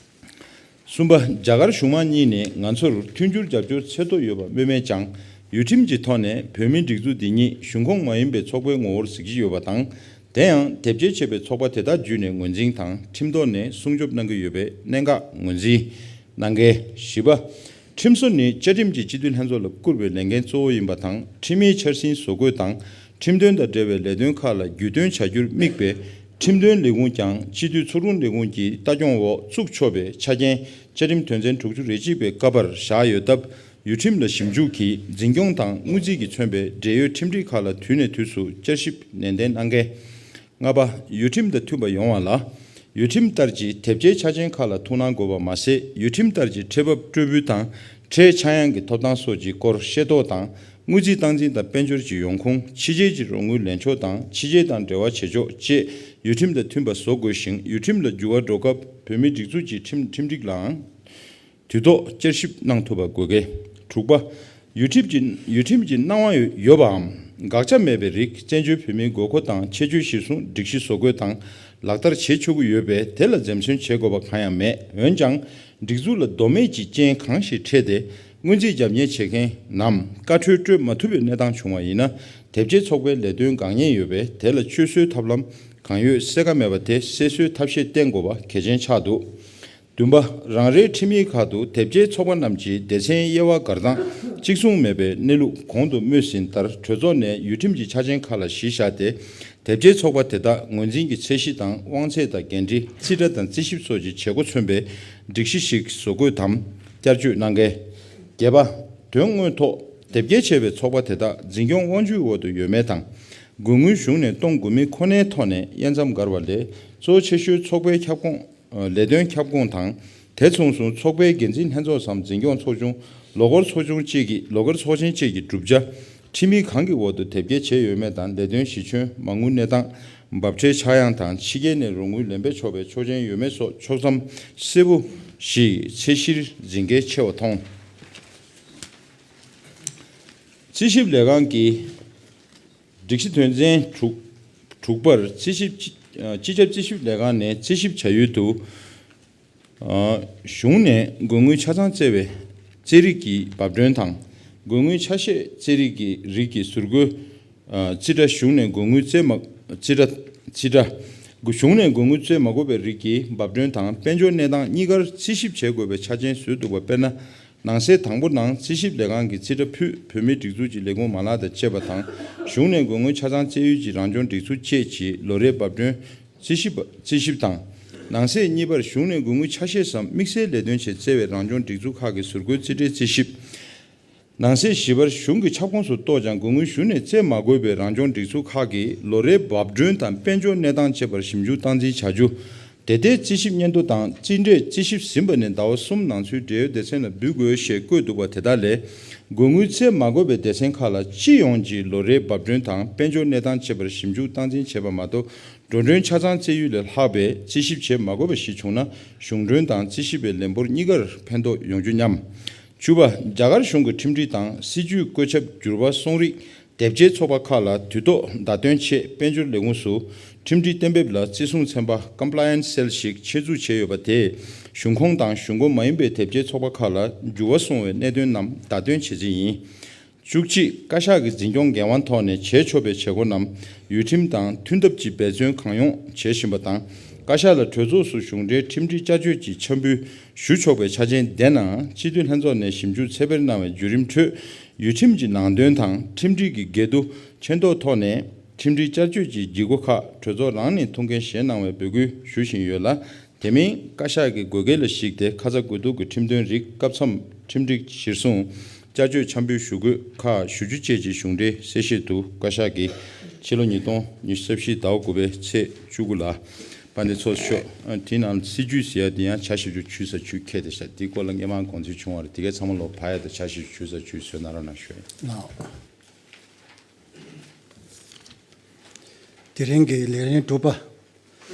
གསུམ་པ། རྒྱ་གར་གཞུང་མང་གཉིས་ནས་ང་ཚོར་མཐུན་འགྱུར་རྒྱབ་སྐྱོར་ཚད་མཐོ་ཡོད་པ་སྨོས་མེད་ཀྱང་། ཡུལ་ཁྲིམས་ཀྱི་ཐོག་ནས་བོད་མིའི་སྒྲིག་འཛུགས་འདི་ཉིད་གཞུང་ཁོངས་མ་ཡིན་པའི་ཚོགས་པའི་ངོ་བོར་གཟིགས་ཀྱི་ཡོད་པ་དང་། དེ་ཡང་དེབ་སྐྱེལ་བྱས་པའི་ཚོགས་པ་དེ་དག་བརྒྱུད་ནས་ངོས་འཛིན་དང་ཁྲིམས་ཐོག་ནས་སྲུང་སྐྱོབ་གནང་གི་ཡོད་པའི་གནད་འགག་ངོས་འཛིན་གནང་གལ། བཞི་པ། ཁྲིམས་བཟོ་ནི་བཅའ་ཁྲིམས་ཀྱི་སྤྱི་འཐུས་ལྷན་ཚོགས་ལ་བསྐུར་བའི་ལས་འགན་གཙོ་བོ་ཡིན་པ་དང་། ཁྲིམས་མིའི་འཆར་ཟིན་བཟོ་འགོད་དང་ཁྲིམས་དོན་དང་འབྲེལ་བའི་ལས་དོན་ཁག་ལ་རྒྱུས་སྟོན་བྱ་རྒྱུར་དམིགས་པའི་ཁྲིམས་དོན་ལས་ཁུངས་ཀྱང་སྤྱི་འཐུས་ཚོགས་དྲུང་ལས་ཁུངས་ཀྱི་ལྟ་སྐྱོང་འོག་བཙུགས་ཆོག་པའི་ཆ་རྐྱེན་བཅའ་ཁྲིམས་དོན་ཚན་དྲུག་ཅུ་རེ་གཅིག་པའི་ཀ་པར་བཞག་ཡོད་སྟབས། ཡུལ་ཁྲིམས་ལ་ཞིབ་འཇུག་གིས་འཛིན་སྐྱོང་དང་དངུལ་རྩིས་ཀྱིས་མཚོན་པའི་འབྲེལ་ཡོད་ཁྲིམས་སྒྲིག་ཁག་ལ་དུས་ནས་དུས་སུ་བསྐྱར་ཞིབ་ནན་ཏན་གནང་གལ། ལྔ་པ། ཡུལ་ཁྲིམས་དང་མཐུན་པ་ཡོང་བ་ལ། ཡུལ་ཁྲིམས་ལྟར་གྱི་དེབ་སྐྱེལ་ཆ་རྐྱེན་ཁག་ལ་ཐུགས་སྣང་དགོས་པ་མ་ཟད། ཡུལ་ཁྲིམས་ལྟར་གྱི་ཁྲལ་འབབ་སྤྲོད་འབུལ་དང་ཁྲལ་ཆག་ཡང་གི་ཐོབ་ཐང་སོགས་ཀྱི་སྐོར་ཤེས་རྟོགས་དང་། དངུལ་རྩིས་སྟངས་འཛིན་དང་དཔལ་འབྱོར་གྱི་ཡོང་ཁུངས། ཕྱི་རྒྱལ་གྱི་རོགས་དངུལ་ལེན་ཕྱོགས་དང་ཕྱི་རྒྱལ་དང་འབྲེལ་བ་བྱེད་ཕྱོགས་བཅས་ཡུལ་ཁྲིམས་དང་མཐུན་པ་བཟོ་དགོས་ཤིང་། ཡུལ་ཁྲིམས་ལ་འགྱུར་བ་འགྲོ་སྐབས་བོད་མིའི་སྒྲིག་འཛུགས་ཀྱི་ཁྲིམས་ཁྲིམས་སྒྲིག་ལའང་དུས་ཐོག་བསྐྱར་ཞིབ་གནང་ཐུབ་པ་དགོས་གལ། དྲུག་པ། ཡུལ་ཁྲིམས་ཀྱི་ཡུལ་ཁྲིམས་ཀྱི་གནང་དབང་ཡོད་པའམ་དགག་བྱ་མེད་པའི་རིགས། བཙན་བྱོལ་བོད་མིའི་དགོས་མཁོ་དང་ཁྱད་ཆོས་གཞིར་བཟུང་སྒྲིག་གཞི་བཟོ་འགོད་དང་ལག་བསྟར་བྱེད་ཆོག་གི་ཡོད་པས། དེ་ལ་འཛེམ་ཟོན་བྱེད་དགོས་པ་གང་ཡང་མེད། འོན་ཀྱང་། སྒྲིག་འཛུགས་ལ་དོ་མེད་ཀྱི་རྐྱེན་གང་ཞིག་འཕྲད་དེ། སྔོན་རྩིས་རྒྱབ་གཉེར་བྱེད་མཁན་ནམ་བཀའ་འཁྲོལ་སྤྲོད་མ་ཐུབ་པའི་གནས་སྟངས་བྱུང་བ་ཡིན་ན། དེབ་སྐྱེལ་ཚོགས་པའི་ལས་དོན་འགག་ཉེན་ཡོད་པས། དེ་ལ་བཅོས་གསོའི་ཐབས་ལམ་གང་ཡོད་གསལ་ཁ་མེད་པ་དེ་སེལ་གསོའི་ཐབས་ཤེས་བསྟེན་དགོས་པ་གལ་ཆེན་ཆགས་འདུག། བདུན་པ། རང་རེའི་ཁྲིམས་ཡིག་ཁག་ཏུ་དེབ་སྐྱེལ་ཚོགས་པ་རྣམས་ཀྱི་སྡེ་ཚན་དབྱེ་བ་བགར་སྟངས་གཅིག་མཚུངས་མེད་པའི་གནས་ལུགས་གོང་དུ་སྨོས་ཟིན་ལྟར་གྲོས་ཚོགས་ནས་ཡུལ་ཁྲིམས་ཀྱི་ཆ་རྐྱེན་ཁག་ལ་གཞི་བཞག་སྟེ། དེབ་སྐྱེལ་ཚོགས་པ་དེ་དག་ངོས་འཛིན་གྱི་ཚད་གཞི་དང་དབང་ཚད་དང་འགན་འཁྲི། རྩིས་ཁྲ་དང་རྩིས་ཞིབ་སོགས་ཀྱི་བྱེད་སྒོ་མཚོན་པའི་སྒྲིག་གཞི་ཞིག་བཟོ་དགོས་དམ་བསྐྱར་བཅོས་གནང་གལ། བརྒྱད་པ། དོན་དངོས་ཐོག་དེབ་སྐྱེལ་བྱས་པའི་ཚོགས་པ་དེ་དག་འཛིན་སྐྱོང་དབང་སྒྱུར་འོག་ཏུ་ཡོད་མེད་དང་། དགོས་དངུལ་གཞུང་ནས་གཏོང་དགོས་མིན་ཁོ་ནའི་ཐོག་ནས་དབྱེ་མཚམས་བགར་བ་ལས། གཙོ་ཆེ་ཤོས་ཚོགས་པའི་ཁྱབ་ཁོངས། ལས་དོན་ཁྱབ་ཁོངས་དང་། དེ་མཚུངས་སུ་ཚོགས་པའི་འགན་འཛིན་ལྷན་ཚོགས་སམ་འཛིན་སྐྱོང་ཚོགས་ཆུང་། ལོ་འཁོར་ཚོགས་ཆུང་བཅས་ཀྱི་ལོ་འཁོར་ཚོགས་ཆེན་བཅས་ཀྱི་གྲུབ་ཆ། ཁྲིམས་ཡིག་གང་གི་འོག་ཏུ་དེབ་སྐྱེལ་བྱས་ཡོད་མེད་དང་ལས་དོན་གཞི་ཁྱོན། མ་དངུལ་གནས་སྟངས། འབབ་ཁྲལ་ཆག་ཡང་དང་ཕྱི་རྒྱལ་ནས་རོགས་དངུལ་ལེན་འཕེན་ཆོག་པའི་ཆོག་མཆན་ཡོད་མེད་སོགས་ཕྱོགས་མཚམས་གསལ་པོ་ཞིག་ཚད་གཞིར་འཛིན་གལ་ཆེ་བ་མཐོང་། རྩིས་ཞིབ་ལས་ཁང་གི་སྒྲིག་གཞི་དོན་ཚན་དྲུག་དྲུག་པར་རྩིས་ཞིབ་སྤྱི་སྤྱི་ཁྱབ་རྩིས་ཞིབ་ལས་ཁང་ནས་རྩིས་ཞིབ་བྱ་ཡུལ་དུ། གཞུང་ནས་དགོས་དངུལ་ཆ་ཚང་བཙལ་བའི་རྩིས་རིག་གི་བབ་སྒྲོན་དང་། དགོས་དངུལ་ཆ་ཤས་རྩིས་རིག་གི་རིགས་ཀྱི་ཟུར་བཀོད། རྩིས་ཁྲ། གཞུང་ནས་དགོས་དངུལ་བཙལ་མ། རྩིས་ཁྲ། རྩིས་ཁྲ། གཞུང་ནས་དགོས་དངུལ་བཙལ་མ་དགོས་པའི་རིགས་ཀྱི་བབ་སྒྲོན་དང་དཔལ་འབྱོར་གནས་སྟངས་གཉིས་ཀར་རྩིས་ཞིབ་བྱེད་དགོས་པའི་ཆ་རྐྱེན་བཟོས་འདུག་པ། དཔེར་ན། ནང་གསེས་དང་པོ་ནང་རྩིས་ཞིབ་ལས་ཁང་གི་རྩིས་ཁྲ་ཕུད་བོད་མིའི་སྒྲིག་འཛུགས་ཀྱི་ལས་ཁུངས་མ་ལག་དང་བཅས་པ་དང་། གཞུང་ནས་དགོས་དངུལ་ཆ་ཚང་བཙལ་ཡུལ་གྱི་རང་སྐྱོང་སྒྲིག་འཛུགས་བཅས་ཀྱི་ལོ་རེའི་བབ་སྒྲོན། རྩིས་ཞིབ་རྩིས་ཞིབ་དང་། ནང་གསེས་གཉིས་པར་གཞུང་ནས་དགོས་དངུལ་ཆ་ཤས་སམ་དམིགས་བསལ་ལས་དོན་ཆེད་བཙལ་བའི་རང་སྐྱོང་སྒྲིག་འཛུགས་ཁག་གི་ཟུར་བཀོད་རྩིས་ཁྲའི་རྩིས་ཞིབ། ནང་གསེས་བཞི་པར་གཞུང་གི་ཁྱབ་ཁོངས་སུ་གཏོགས་ཀྱང་དགོས་དངུལ་གཞུང་ནས་བཙལ་མ་དགོས་པའི་རང་སྐྱོང་སྒྲིག་འཛུགས་ཁག་གི་ལོ་རེའི་བབ་སྒྲོན་དང་དཔལ་འབྱོར་གནས་སྟངས་བཅས་པར་ཞིབ་འཇུག་སྟངས་འཛིན་བྱ་རྒྱུ། དེ་ལྟའི་རྩིས་ཞིབ་སྙན་ཐོ་དང་རྩིས་འབྲས་རྩིས་ཞིབ་ཟིན་པ་ནི་ཟླ་བ་གསུམ་ནང་ཚུན་འབྲེལ་ཡོད་སྡེ་ཚན་ལ་འབུལ་དགོས་ཞེས་བཀོད་འདུག་པ། དེ་དག་ལས། དགོས་དངུལ་བཙལ་མ་དགོས་པའི་སྡེ་ཚན་ཁག་ལ་སྤྱི་ཡོངས་ཀྱི་ལོ་རེའི་བབ་སྒྲོན་དང་དཔལ་འབྱོར་གནས་སྟངས་བཅས་པར་ཞིབ་འཇུག་སྟངས་འཛིན་བྱེད་པ་མ་གཏོགས། འགྲོ་གྲོན་ཆ་ཚང་བཙལ་ཡུལ་ལས་ལྷག་པའི་རྩིས་ཞིབ་བྱེད་མ་དགོས་པ་ཞིག་བྱུང་ན། གཞུང་གྲོན་དང་རྩིས་ཞིབ་པའི་ལས་འབོར་གཉིས་ཀར་ཕན་ཐོགས་ཡོང་རྒྱུ་སྙམ། བཅུ་པ། རྒྱ་གར་གཞུང་གི་ཁྲིམས་སྒྲིག་དང་སྲིད་ཇུས། བཀོད་ཁྱབ། འགྱུར་བ། གསུང་རིག་དེབ་སྐྱེལ་ཚོགས་པ་ཁག་ལ་དུས་ཐོག་བརྡ་སྟོན་ཆེད་དཔལ་འབྱོར་ལས་ཁུངས་སུ་ཁྲིམས་སྒྲིག་གཏན་འབེབས་ལ་བརྩི་སྲུང་ཚན་པ། Compliance Cell ཞིག་ཆེད་འཛུགས་བྱས་ཡོད་པ་དེས་གཞུང་ཁོངས་དང་གཞུང་སྒོ་མ་ཡིན་པའི་དེབ་སྐྱེལ་ཚོགས་པ་ཁག་ལ་འགྱུར་བ་སོང་བའི་གནད་དོན་རྣམས་བརྡ་སྟོན་བྱེད་རྩིས་ཡིན། བཅུ་གཅིག། བཀའ་ཤག་གི་འཛིན་སྐྱོང་འགན་དབང་ཐོག་ནས་བྱེད་ཆོག་པའི་བྱེད་སྒོ་རྣམས་ཡུལ་ཁྲིམས་དང་མཐུན་ཐབས་ཀྱིས་འབད་བརྩོན་གང་ཡོང་བྱེད་བཞིན་པ་དང་། བཀའ་ཤག་ལ་གྲོས་ཚོགས་སུ་གཞུང་འབྲེལ་ཁྲིམས་སྒྲིག་བསྐྱར་བཅོས་ཀྱི་འཆར་འབུལ་ཞུ་ཆོག་པའི་ཆ་རྐྱེན་ལྡན་ནའང་། སྤྱི་འཐུས་ལྷན་ཚོགས་ནས་ཞིབ་འཇུག་ཚད་འཕེར་གནང་བའི་བརྒྱུད་རིམ་ཁྲོད། ཡུལ་ཁྲིམས་ཀྱི་ནང་དོན་དང་ཁྲིམས་སྒྲིག་གི་འགལ་འདུ་མཁྱེན་རྟོགས་ཐོག་ནས། ཁྲིམས་སྒྲིག་བསྐྱར་བཅོས་ཀྱི་བགྱི་སྒོ་ཁག་གྲོས་ཚོགས་རང་ནས་ཐུགས་འགན་བཞེས་གནང་བའི་འབོད་སྐུལ་ཞུ་བཞིན་ཡོད་ལ། དེ་མིན་བཀའ་ཤག་གི་དགོས་གལ་ལ་གཞིགས་ཏེ། ཁ་ཚ་དགོས་གཏུག་གི་ཁྲིམས་དོན་རིགས་སྐབས་མཚམས་ཁྲིམས་སྒྲིག་གཞིར་བཟུང་བསྐྱར་བཅོས་འཆར་འབུལ་ཞུ་དགོས་ཁག་ཞེ་བཅུ་བཅས་ཀྱི་གཞུང་འབྲེལ་གསལ་བཤད་དུ། བཀའ་ཤག་གིས་ཕྱི་ལོ་ཉིས་སྟོང་ཉི་ཤུ་རྩ་བཞི་ཟླ་བ་དགུ་པའི་ཚེས་བཅུ་དགུ་ལ། དཔལ་ལྡན་ཚོགས་གཙོ་མཆོག་དེའི་ནང་སྲིད་ཇུས་ཟེར་ཡ་དེ་ཡང་ཕྱག་ཞེ་བཅུ་ཆུད་ས་བཅུ་ཁེལ་ཏེ་ཤག་དེའི་སྐོར་ལ་སྔས་མ་དགོངས་ཚུལ་བྱུང་བ་རེད། དེ་གའི་ཚང་མ་ལོག་ཕར་ཡ་དང་ཕྱག་ཞེ་བཅུ་ཆུད་ས་བཅུ་བཟོས་གནང་རོགས་གནང་ཞུ་ཡ་ཡིན། ལགས། དེ་རིང་གི་ལས་རིམ་དྲུག་པ།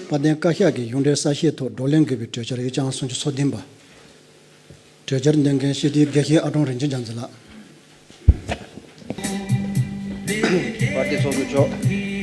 དཔལ་ལྡན་བཀའ་ཤག་གིས་གཞུང་འབྲེལ་གསལ་བཤད་ཐོག་བགྲོ་གླེང་དགོས་པའི་གྲོས་འཆར་དབྱེ་ལྗང་སུམ་ཅུ་སོ་བདུན་པ། གྲོས་འཆར་འདོན་མཁན་སྤྱི་འཐུས་དགེ་བཤེས་ཨ་ཀྲོང་རིན་ཆེན་རྒྱ་མཚོ་ལགས། དཔལ་ལྡན་ཚོགས་གཙོ་མཆོག